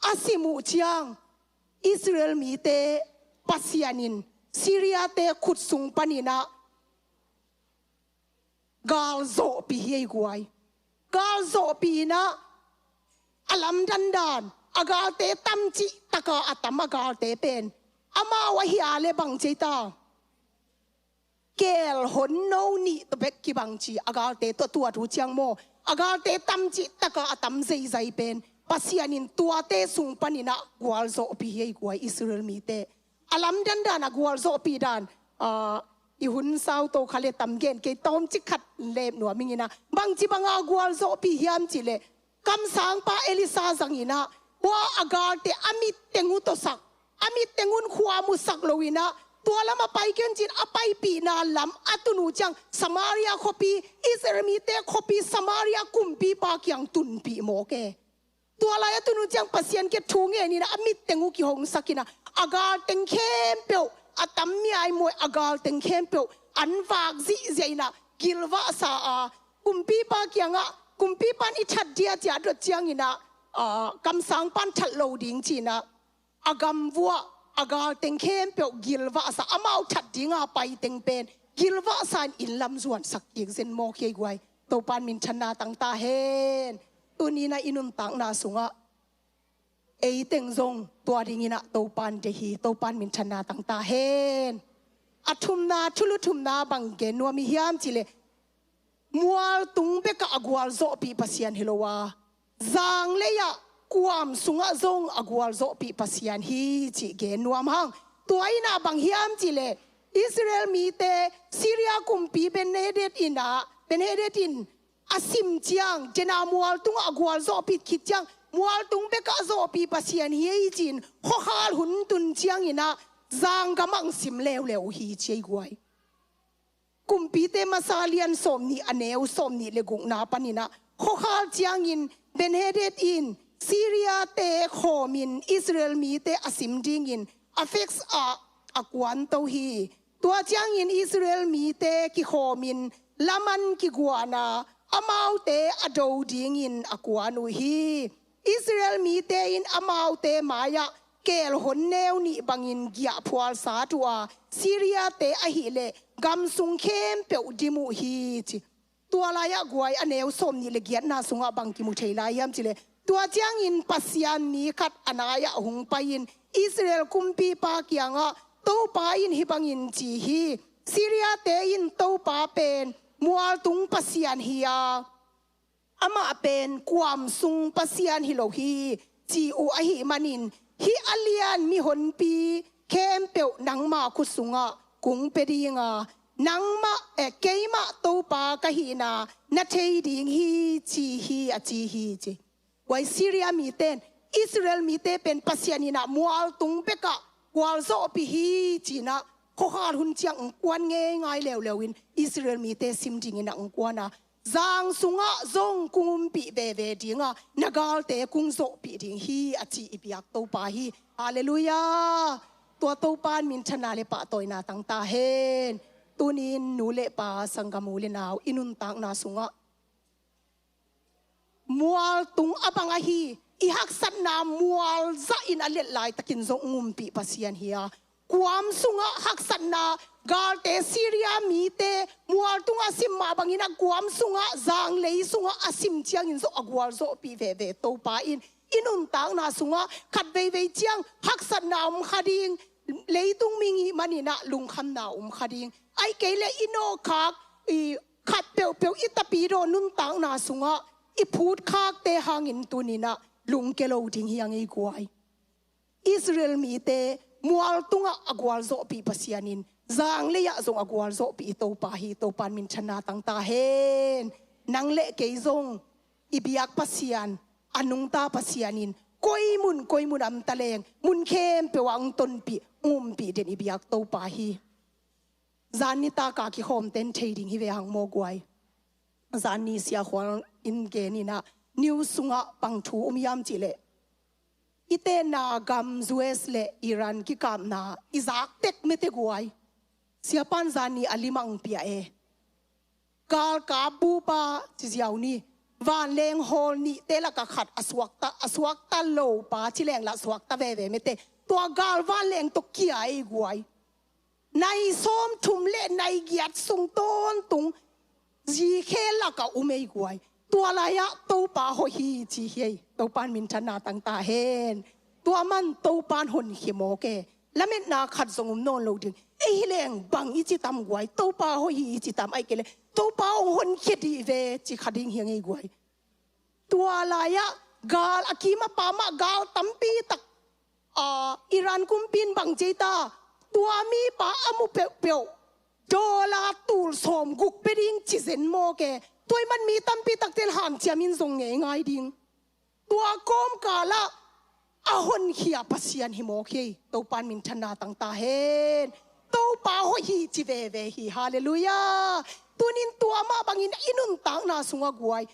a sim uh ciang Israel mite Pasian in Syria te khut sung panin ah galzawhpih hi ei guai. Galzawhpih in ah a lamdandan, a galte tam cih taka a tam a galte pen amau ahi a le bang ci ei ta. Keel hon no nih tawh bek kibang ci a galte tawh tuat uh ciang maw. A galte tam cih taka a tam zeizai pen Pasian in tuate sung panin ah gualzawhpih hi ei guai Israel mite. A lamdandan a gualzawhpih dan, a, i hun sauto kha le tam gen kei, tawmcik khat lep nuam ing in ah. Bangci banga gualzawhpih hiam cih leh, kamsangpa Elisha zang in ah, hua a galte a mitteng uh tawsak, a mitteng un khuam uh sak lo in ah, tua lam a pai ken ci-in a paipihna lam a tun uh ciang Samaria khuapi, Israel mite khuapi Samaria kumpipa kiang tunpih mawk e. Tua lai a tun uh ciang Pasian kiang thu ngen in ah a mitteng uh kihongsak in ah, a galteng khempeuh, a tam miaimuai a galteng khempeuh an vak zihziah in ah gilvahsa a, kumpipa kiangah, kumpipa in i that dia ci-a a dot ciangin ah, a, kamsangpa in that lo ding ci-in ah, a gamvuah a galteng khempeuh gilvahsa, amau that dinga paiteng pen gilvahsa in inn lam zuansak kik zen mawk hi ei guai. Topa in minthanna tang ta hen. Tuni in ah i nuntakna sungah eiteng zong tua dingin ah Topa in deih hi. Topa in minthanna tang ta hen. A thumna, thulu thumna bang gen nuam i hiam cih leh, mualtung bekah a gualzawhpih Pasian hi lo a, zanglei-ah kuam sungah zong a gualzawhpih Pasian hi cih gen nuam hang. Tua in ah bang hiam cih leh, Israel mite Syria kumpi Ben-Hadad in ah, Ben-Hadad in a sim ciang, dena mualtungah a gualzawhpih khit ciang, mualtung bekah zawhpih Pasian hi ei ci-in khuakhal hun tun ciangin ah zanggam ah hong sim leuleu uh hi ci ei guai. Kumpite masa lian sawmnih, a neu sawmnih le gukna panin ah, khuakhal ciangin Ben-Hadad in Syria-te khawmin Israel mite a sim dingin Aphek ah a kuanto hi. Tua ciangin Israel mite kikhawmin laman kiguana amaute a do dingin a kuan uh hi. Israel mite in amaute mai-ah keel hon neu nih bangin giahphual sat uh a, Syria-te ahih leh gam sung khempeuh dim uh hi ci. Tua lai-ah guai, a neu sawmnih le giatna sungah bang kimu thei lai hiam cih leh, tua ciangin Pasian mi khat a nai-ah hong pai-in Israel kumpipa kiangah, Topa in hih bangin ci hi, Syria-te in Topa pen mualtung Pasian hi a, amah pen kuam sung Pasian hi lo hi, ci uh ahih manin, hih a lian mihonpi khempeuh nangma khut sungah kong pia ding a, nangmah, eh, keimah Topa ka hihna na thei ding hi, ci hi, a ci hi ci. Guai, Syria mite in Israel mite pen Pasian in ah mualtung bekah gualzawhpih hi ci-in ah khuakhal hun ciang hong kuan ngeingai leuleu in Israel mite sim dingin ah hong kuan a, zang sungah zong kong umpih veve ding a, na galte kong zawhpih ding hi a ci i biak Topa hi. Halleluiah. Tua Topa in minthanna le pahtawina tang ta hen. Tuni-in nu le pa, sanggam u le nau, i nuntakna sungah mualtung a bang ahi, i haksatna mual zahin a let laitakin zong hong umpih Pasian hi a, guam sungah haksatna, galte Syria mite mualtung a sim mah bangin ah guam sungah, zanglei sungah a sim ciangin zong a gualzawhpih veve Topa in i nuntakna sungah khat veivei ciang haksatna om kha ding, leitung mi ngih manin ah lungkhamna om kha ding, ahih kei leh i nawhkhak, i khat peuhpeuh i tapidaw nuntakna sungah i phutkhakte hangin tuni-in ah lungkia lo ding hi hang ei guai. Israel mite mualtungah a gualzawhpih Pasian in zanglei-ah zong a gualzawhpih i Topa hi. Topa in minthanna tang ta hen. Nang le kei zong i biak Pasian, a nungta Pasian in koi mun koi mun a om taleng mun khempeuh ah hong tonpih, hong umpih den i biak Topa hi. Zan nitak a kikhawmte in thei ding hi ve hang maw guai. Zan ni Sia Khual in gen in ah, news sungah bang thu om hiam cih leh, i tenna gam U S le Iran kikapna i zak tek mete guai. Siapa in zan ni a limang pia e. Galkap bupa ci ziau ni, vanleng hawl nihte lakah khat a suakta, a suakta lo pa ci leng lah suakta veve mete. Tua gal vanleng tawh kia ei guai. Nai sawmthum le nai giat sung tawntung zi khel lakah um ei guai. Tua lai-ah Topa hoih hi ci hi ei. Topa in minthanna tang ta hen. Tua man Topa in honkhia mawk e. Lametna khat zong om nawn lo ding. Ei hi leng bang i ci tam guai, Topa hoih hi i ci tam, ahih kei leh Topa hong honkhia dih ve ci kha ding hi hang ei guai. Tua lai-ah gal a kim a pam ah gal tampi tak, a, Iran kumpi in bang ci ei ta, tua mipa a mu peuhpeuh dollar tul sawmguk pia ding ci zen mawk e. Tua ahih man mi tampi takte in hanciam in zong ngeingai ding. Tua kawmkal ah a honkhia Pasian hi mawk hi. Topa in minthanna tang ta hen. Topa hoih hi ci veve hi. Halleluiah. Tuni-in tua mah bangin i nuntakna sungah guai,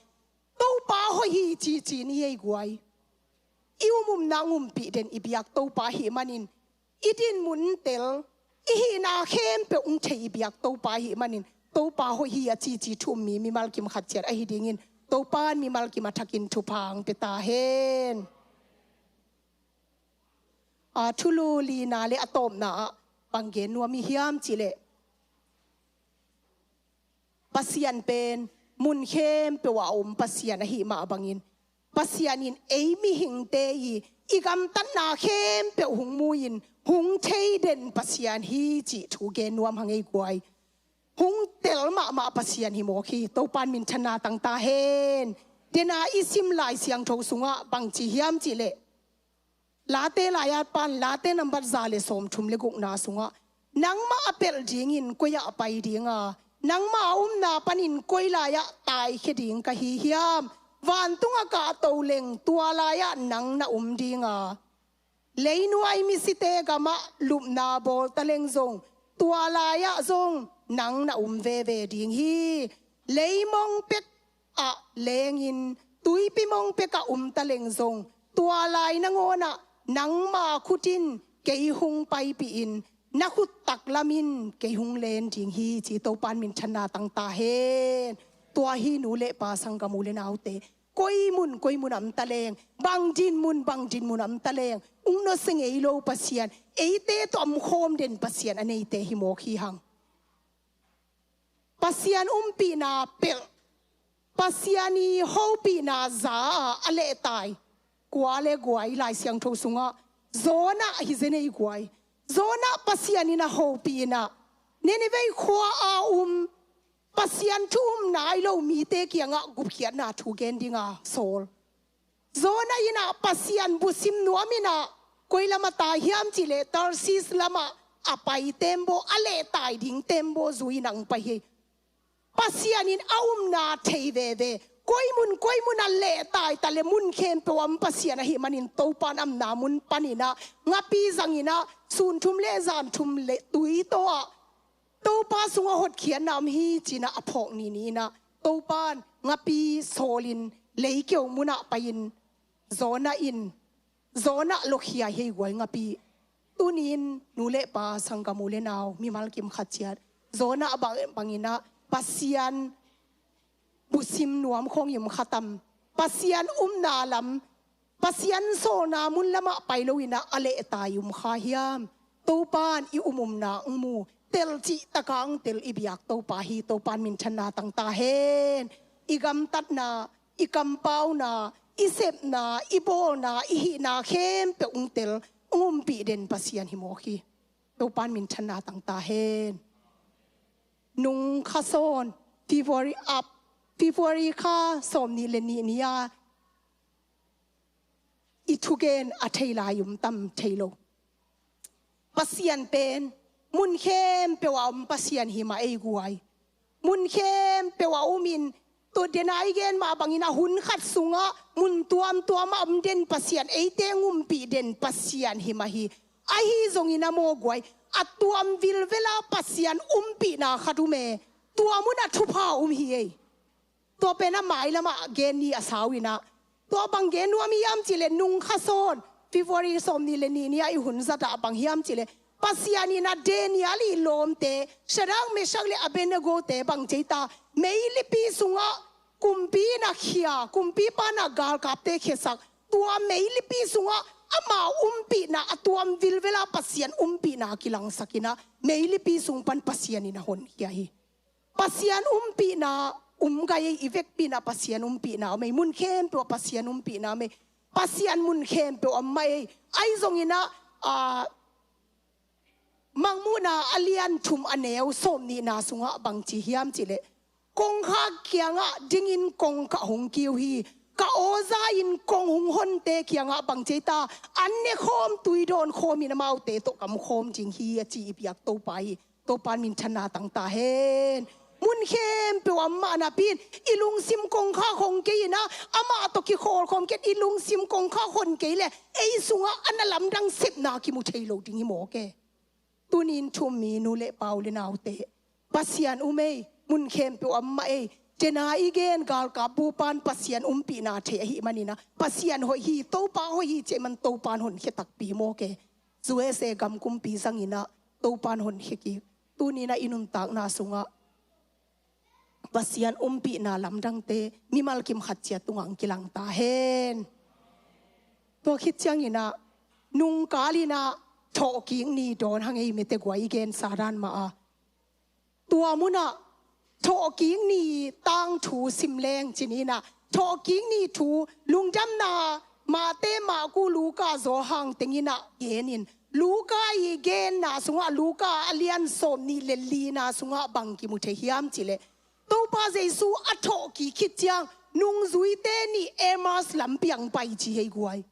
Topa hoih hi cici ni ei guai. I um umna hong umpih den i biak Topa ahih manin, i dinmun tel, i hihna khempeuh hong thei i biak Topa ahih manin, Topa hoih hi a cici thu um mi mimal kim khat ciat ahi dingin, Topa in mimal kim a thakin thupha hong pia ta hen. A, thulu lina le a tawpna ah bang gen nuam i hiam cih leh, Pasian pen mun khempeuh ah a om Pasian ahih mah bangin, Pasian in ei mihingte i, i gamtatna khempeuh hong mu-in hong thei den Pasian hi cih thu gen nuam hang ei guai. Hong tel mahmah Pasian hi mawk hi. Topa in minthanna tang ta hen. Dena i sim Lai Siangtho sungah bang ci hiam cih leh, Late lai-at pan, Late nambat za le sawmthum le gukna sungah, nangmah a pelh dingin koi-ah pai ding a, nangmah a omna panin koi lai-ah taikhia ding ka hi hiam? Vantung a kahto leng tua lai-ah nang na om ding a, leinuai misite gamah lupna bawl taleng zong tua lai-ah zong nang na om veve ding hi. Leimong pek ah lengin tuipi mong pekah om taleng zong, tua lai nangawnah nangma khut in kei hong paipihin, na khut taklam in kei hong len ding hi, ci. Topa in minthanna tang ta hen. Tua hi, nu le pa, sanggam u le naute, koi mun koi mun a om taleng, bang dinmun bang dinmun a om taleng, ung nusia ngei lo Pasian, eite tawh a omkhawm den Pasian a neite hi mawk hi hang. Pasian umpihna pelh, Pasian i hopihna za a, a lehtai kua le guai? Lai Siangtho sungah Jonah hi zen ei guai. Jonah Pasian in a hopih in ah, Nineveh khua a um, Pasian thu um nai lo mite kiangah gupkhiatna thu gen dinga sawl. Jonah in ah Pasian busim nuam in ah, koi lamah tai hiam cih leh Tarsis lamah a pai tembaw, a lehtai ding tembaw zui in ah hong pai hi. Pasian in a umna thei veve, Koi mun koi mun ah lehtai ta le, mun khempeuh a om Pasian ahih manin Topa in a omna mun panin ah ngapi zangin ah, sun thum le zan thum le tui tawh ah Topa sungah hotkhiatna om hi ci-in ah a phawk ni ni-in ah Topa in ngapi sawlin leikeu munah pai-in Jonah in, Jonah lokhia hi ei guai, ngapi. Tuni-in nu le pa, sanggam u le nau, mimal kim khat ciat, Jonah bang, bangin ah Pasian busim nuam khawng i om kha tam? Pasian umna lam, Pasian sawlna mun lamah pai loin ah a lehtai i om kha hiam? Topa in i um umna hong mu, telcih takin hong tel i biak Topa hi. Topa in minthanna tang ta hen. I gamtatna, i kampauna, i sepna, i bawlna, i hihna khempeuh hong tel, hong umpih den Pasian hi mawk hi. Topa in minthanna tang ta hen. Nung kha sawn, February up, February kha sawmnih le nih ni-a i thugen a thei lai om tam? Thei lo. Pasian pen mun khempeuh a om Pasian hi mah ei guai. Mun khempeuh a omin, tua dena i gen mah bangin a hun khat sungah mun tuamtuam ah om den Pasian, eite hong umpih den Pasian hi mah hi. Ahi zongin ah maw guai, a tuam vilvela Pasian umpihna khat om e. Tua munah thupha om hi ei. Tua pen a mailamah gen ni a sau-in ah, tua bang gen nuam hiam cih leh, nung kha sawn, February sawmnih le nih ni-a i hun zatah bang hiam cih leh, Pasian in ah Daniel ii lawmte, Shadrach, Meshach le Abednego-te bang ci ei ta, meilipi sungah kumpi in ah khia, kumpipa in ah galkapte khiasak, tua meilipi sungah ama umpihna, a tuam vilvela Pasian umpihna kilangsakin ah meilipi sung pan Pasian in ah honkhia hi. Pasian umpihna om gai ei, i vekpi-in ah Pasian umpihna om ei, mun khempeuh ah Pasian umpihna om ei. Pasian mun khempeuh ah om mah ei. Ahi zongin ah, ah, Mangmuhna a lian thum a neu sawmnihna sungah bang ci hiam cih leh, kongkhak kiangah dingin kongkha hong kiu hi. Ka aw za-in kong hong honte kiangah bang ci ei ta, an ne khawm, tui dawn khawmin amaute tawh kam khawm ding hi, a ci i biak Topa hi. Topa in minthanna tang ta hen. Mun khempeuh ah om mah napi-in i lungsim kongkhak hong kei-in ah, amah tawh kikhawl khawm kei-in i lungsim kongkhak hong kei leh, ei sungah a na lamdang sepna kimu thei lo ding hi mawk e. Tuni-in thu-um mi nu le pa, u le naute, Pasian om ei, mun khempeuh ah om mah ei. Dena i gen galkap bupa in Pasian umpihna thei ahih manin ah, Pasian hoih hi, Topa hoih hi ci ahih man Topa in honkhia takpi mawk e. U S A gam kumpi zangin ah Topa in honkhia kik. Tuni-in ah i nuntakna sungah Pasian umpihna lamdangte mimal kim khat ciat tungah hong kilang ta hen. Tua khit ciangin ah, nungkal in ah thawhkik ni dawn hang ei, mite guai, i gensa dan mah a. Tua munah thawhkik ni tangthu sim leng ci ni-in ah, thawhkik ni thu, lungdamna, Mate, Marku, Luka, Johan teng in ah genin, Luka ii genna sungah, Luka a lian sawmnih le lina sungah bang kimu thei hiam cih leh, Topa Jesu a thawhkik khit ciang nungzuite nih Emmaus lampi ah hong pai ci hi ei guai.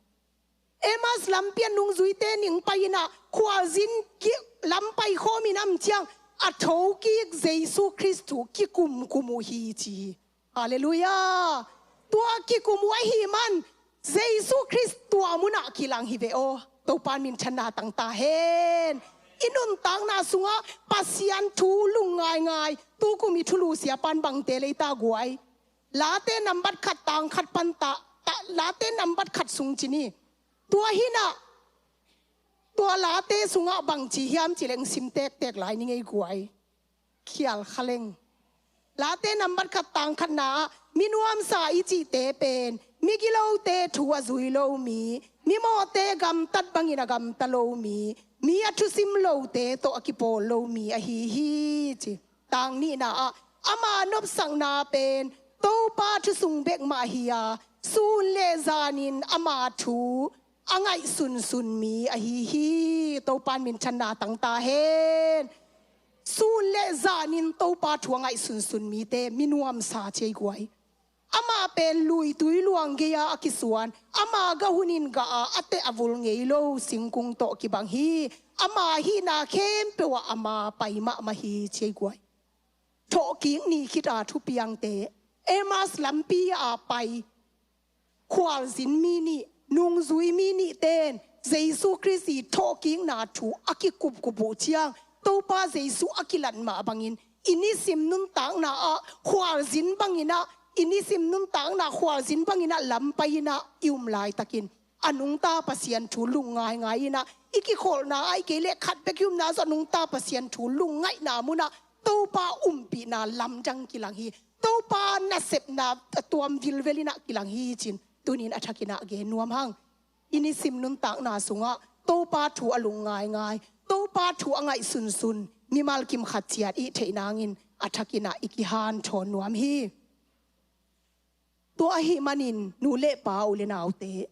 Emmaus lampi ah nungzuite nih hong pai-in ah, khualzin ki-, lam pai khawmin a om ciang, a thokik Jesu Khrist thu kikumkum uh hi ci hi. Halleluiah. Tua kikum uh ahih man Jesu Khrist tua munah kilang hi ve aw. Topa in minthanna tang ta hen. I nuntakna sungah Pasian thu lungngaingai, tukum i thulu siapa in bang teel ei ta guai? Late nambat khat tang khat pan ta, ta, Late nambat khat sung ci ni. Tua hi-in ah, tua Late sungah bang ci hiam cih leh, hong sim tektek lai ning ei guai. Khial kha leng. Late nambat khat tang khatna ah, mi nuamsa i cihte pen migilote thu a zui lo mi, mimawhte gamtat bangin a gamta lo mi, mi a thusim lote tawh a kipawl lo mi ahi hi ci. Tang nihna ah, ama nopsakna pen Topa thu sung bek mah hi-a, sun le zanin ama thu a ngaihsunsun mi ahi hi. Topa in minthanna tang ta hen. Sun le zanin Topa thu a ngaihsunsun mite mi nuamsa ci ei guai. Amah pen luitui luang gei-a a kisuan, ama gah hunin gah a, a teh a vul ngei lo singkung tawh kibang hi. Ama hihna khempeuh ah ama pai mahmah hi ci ei guai. Thawhkik ni khit a thupiangte, Emmaus lampi a pai khualzin mi nih, nungzui mi nihte in Jesu Khrist i thawhkikna thu a kikupkup uh ciang, Topa Jesu a kilat mah bangin i nisim nuntakna ah khualzin bangin ah, i nisim nuntakna khualzin bangin ah lam pai-in ah i um laitakin a nungta Pasian thu lung ngaingai-in ah, i kikholhna ahih kei leh khat bek i upna ah zong a nungta Pasian thu lungngaihna munah Topa umpihna lamdang kilang hi. Topa nasepna a tuam vilvel-in ah kilang hi ci-in tuni-in a thakin ah gen nuam hang. I nisim nuntakna sungah Topa thu a lung ngaingai, Topa thu a ngaihsunsun mimal kim khat ciat i theih nangin a thakin ah i kihanthawn nuam hi. Tua ahih manin nu le pa, u le naute,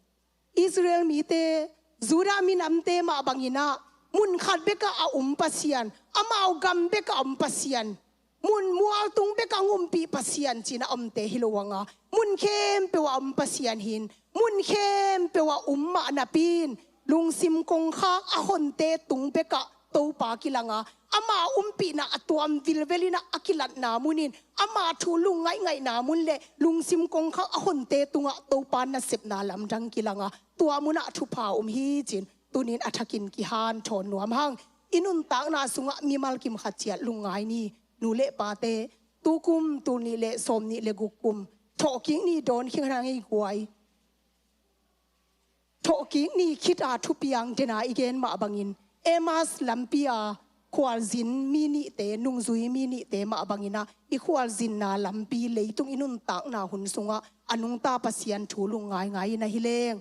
Israel mite, Judah minamte mah bangin ah mun khat bekah a um Pasian, amau gam bekah a um Pasian, mun mualtung bekah a umpih Pasian ci-in a omte hi lo hang a, mun khempeuh ah a um Pasian hi-in, mun khempeuh ah a um mah napi-in lungsim kongkhak a honte tung bekah Topa kilang a, ama umpihna a tuam vilvel-in ah a kilatna munin, ama thu lung ngaihngaihna mun le lungsim kongkhak a honte tungah Topa nasepna lamdang kilang a, tua munah thupha um hi ci-in tuni-in a thakin kihanthawn nuam hang. I nuntakna sungah mimal kim khat ciat lungngai ni, nu le pate. Tukum tul nih le sawmnih le guk kum, thawhkik ni dawn khin hang ei guai. Thawhkik ni khit a thupiang dena i gen mah bangin, Emmaus lampi a khualzin mi nihte, nungzui mi nihte mah bangin ah, i khualzinna lampi leitung i nuntakna hun sungah a nungta Pasian thu lung ngaingai-in ahi leng,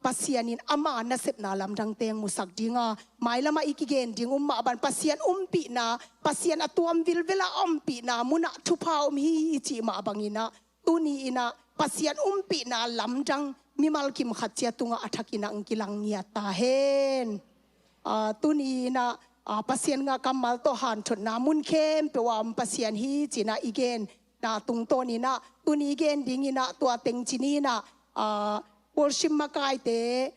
Pasian in ama nasepna lamdang teng musak ding a, mailamah i kigen ding um mah bang, Pasian umpihna, Pasian a tuam vilvel a umpihna munah thupha um hi i cih mah bangin ah, tuni-in ah Pasian umpihna lamdang mimal kim khat ciat tungah a thakin ah hong kilang ngiat ta hen. Ah, tuni-in ah, ah, Pasian ngah kammal tawh hanthotna mun khempeuh ah a om Pasian hi ci-in ah i genna tungtawnin ah, tuni i gen dingin ah tua teng ci-in ah, ah, worship makaite,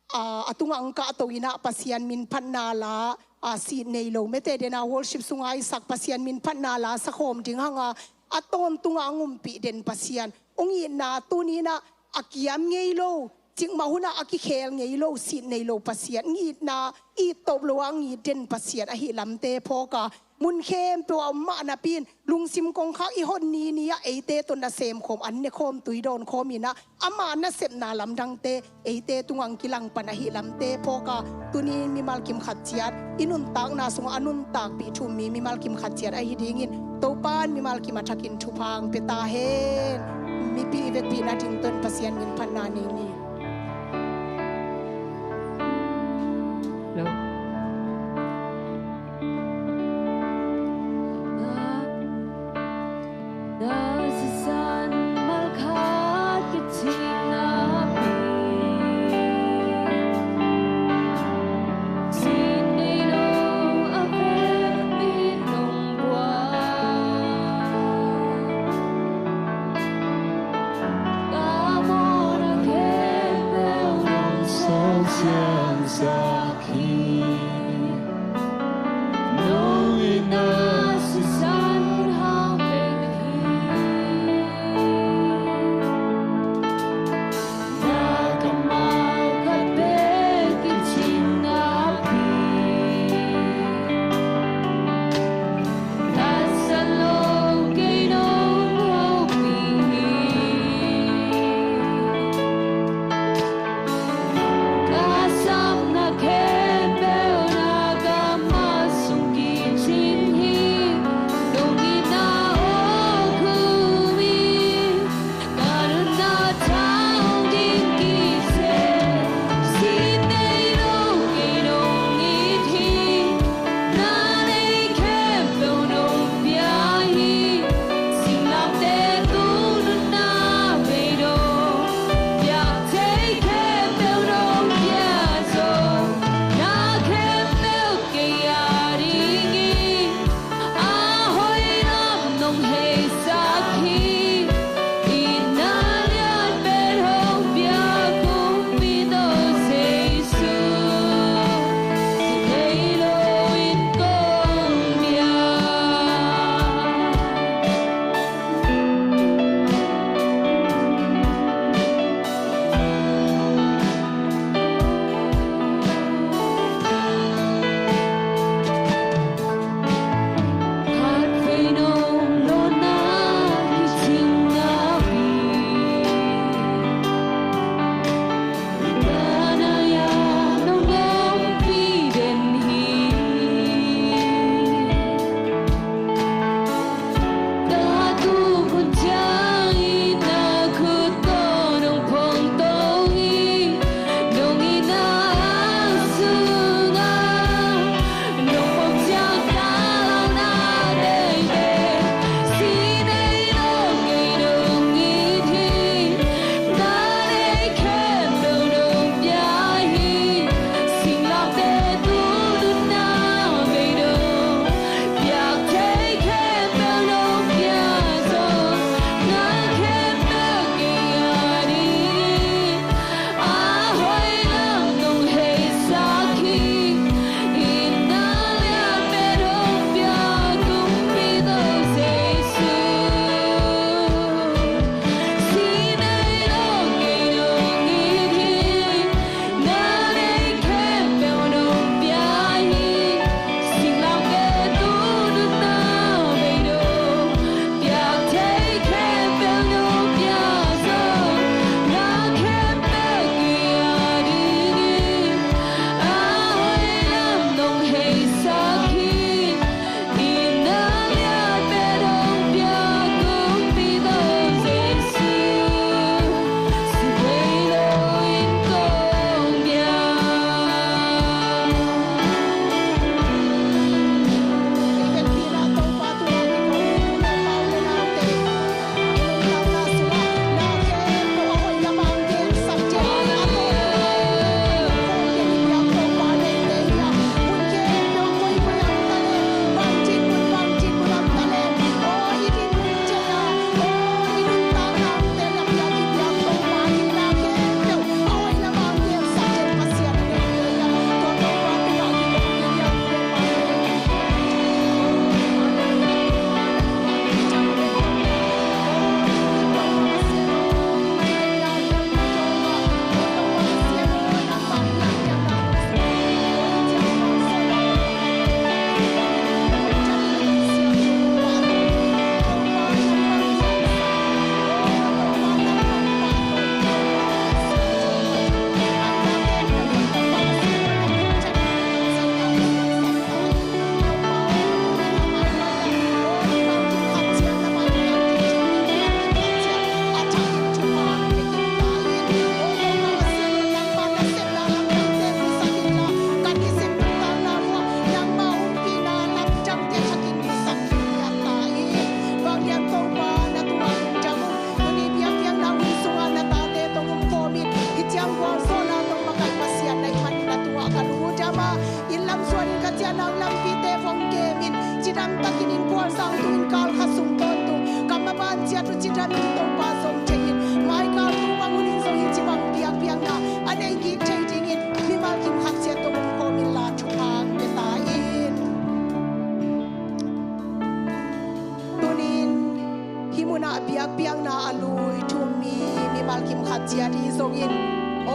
ah, a tungah hong kahto-in ah Pasian minphatna la, ah, sit nei lo mete dena worship sungah i sak Pasian minphatna la sakhawm ding hang a, a tawntungah hong umpih den Pasian, hong itna tuni-in ah a kiam ngei lo, cikmah hunah a kikhel ngei lo, sit nei lo Pasian, hong itna it tawp lo a hong it den Pasian ahih lamte phawk a, mun khempeuh a om mah napi-in lungsim kongkhak i hon ni ni-ah eite tawh nasem khawm, an ne khawm, tui dawn khawm-in ah ama nasepna lamdangte eite tungah hong kilang pan ahih lamte phawk a, tuni mimal kim khat ciat i nuntakna sungah a nuntakpih thu um mi mimal kim khat ciat ahi dingin Topa in mimal kim a thakin thupha hong pia ta hen. Mipi i vekpihna ding tawh Pasian minphatna nei ni. Na sisan malkhat kicingna pi, sin nei lo a vekpi nong buai. Ka mawhna khempeuh nong sawlsiangsak hi. Nong itna sisan hang bek hi. Na kammal khat bek kicingna pi, na san lo kei nong hopih hi. Ka sapna khempeuh na kammal sung kicing hi. Cidam takin in pualsang tu in kal khat sung tawntung ka maban ciat uh cidam in Topa zong thei in, mai kal tu bang hun in zong hi ci bang biakpiakna a nei kik thei dingin mimal kim khat ciat tung um khawm in la thupha hong pia ta in. Tunin hih munah biakpiakna a lui thu-um mi mimal kim khat ciat hi zongin,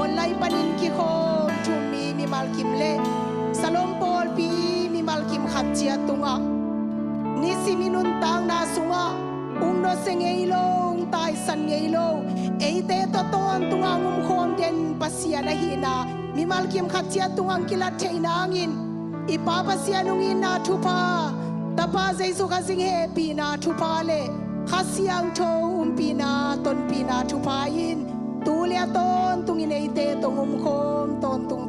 online panin kikhawm thu-um mi mimal kim le Salom pawlpi mimal kim khat ciat tungah nisim i nuntakna sungah ung nusia ngei lo, ung taisan ngei lo, eite tawh tawntungah ung um khawm den Pasian ahihna mimal kim khat ciat tungah hong kilat theih nangin, i Pa Pasian hong itna thupha, Tapa Jesu Khazih hehpihna thupha le Kha Siangtho umpihna, tonpihna thupha in tu le a tawntungin eite tawh ung um khawm tawntung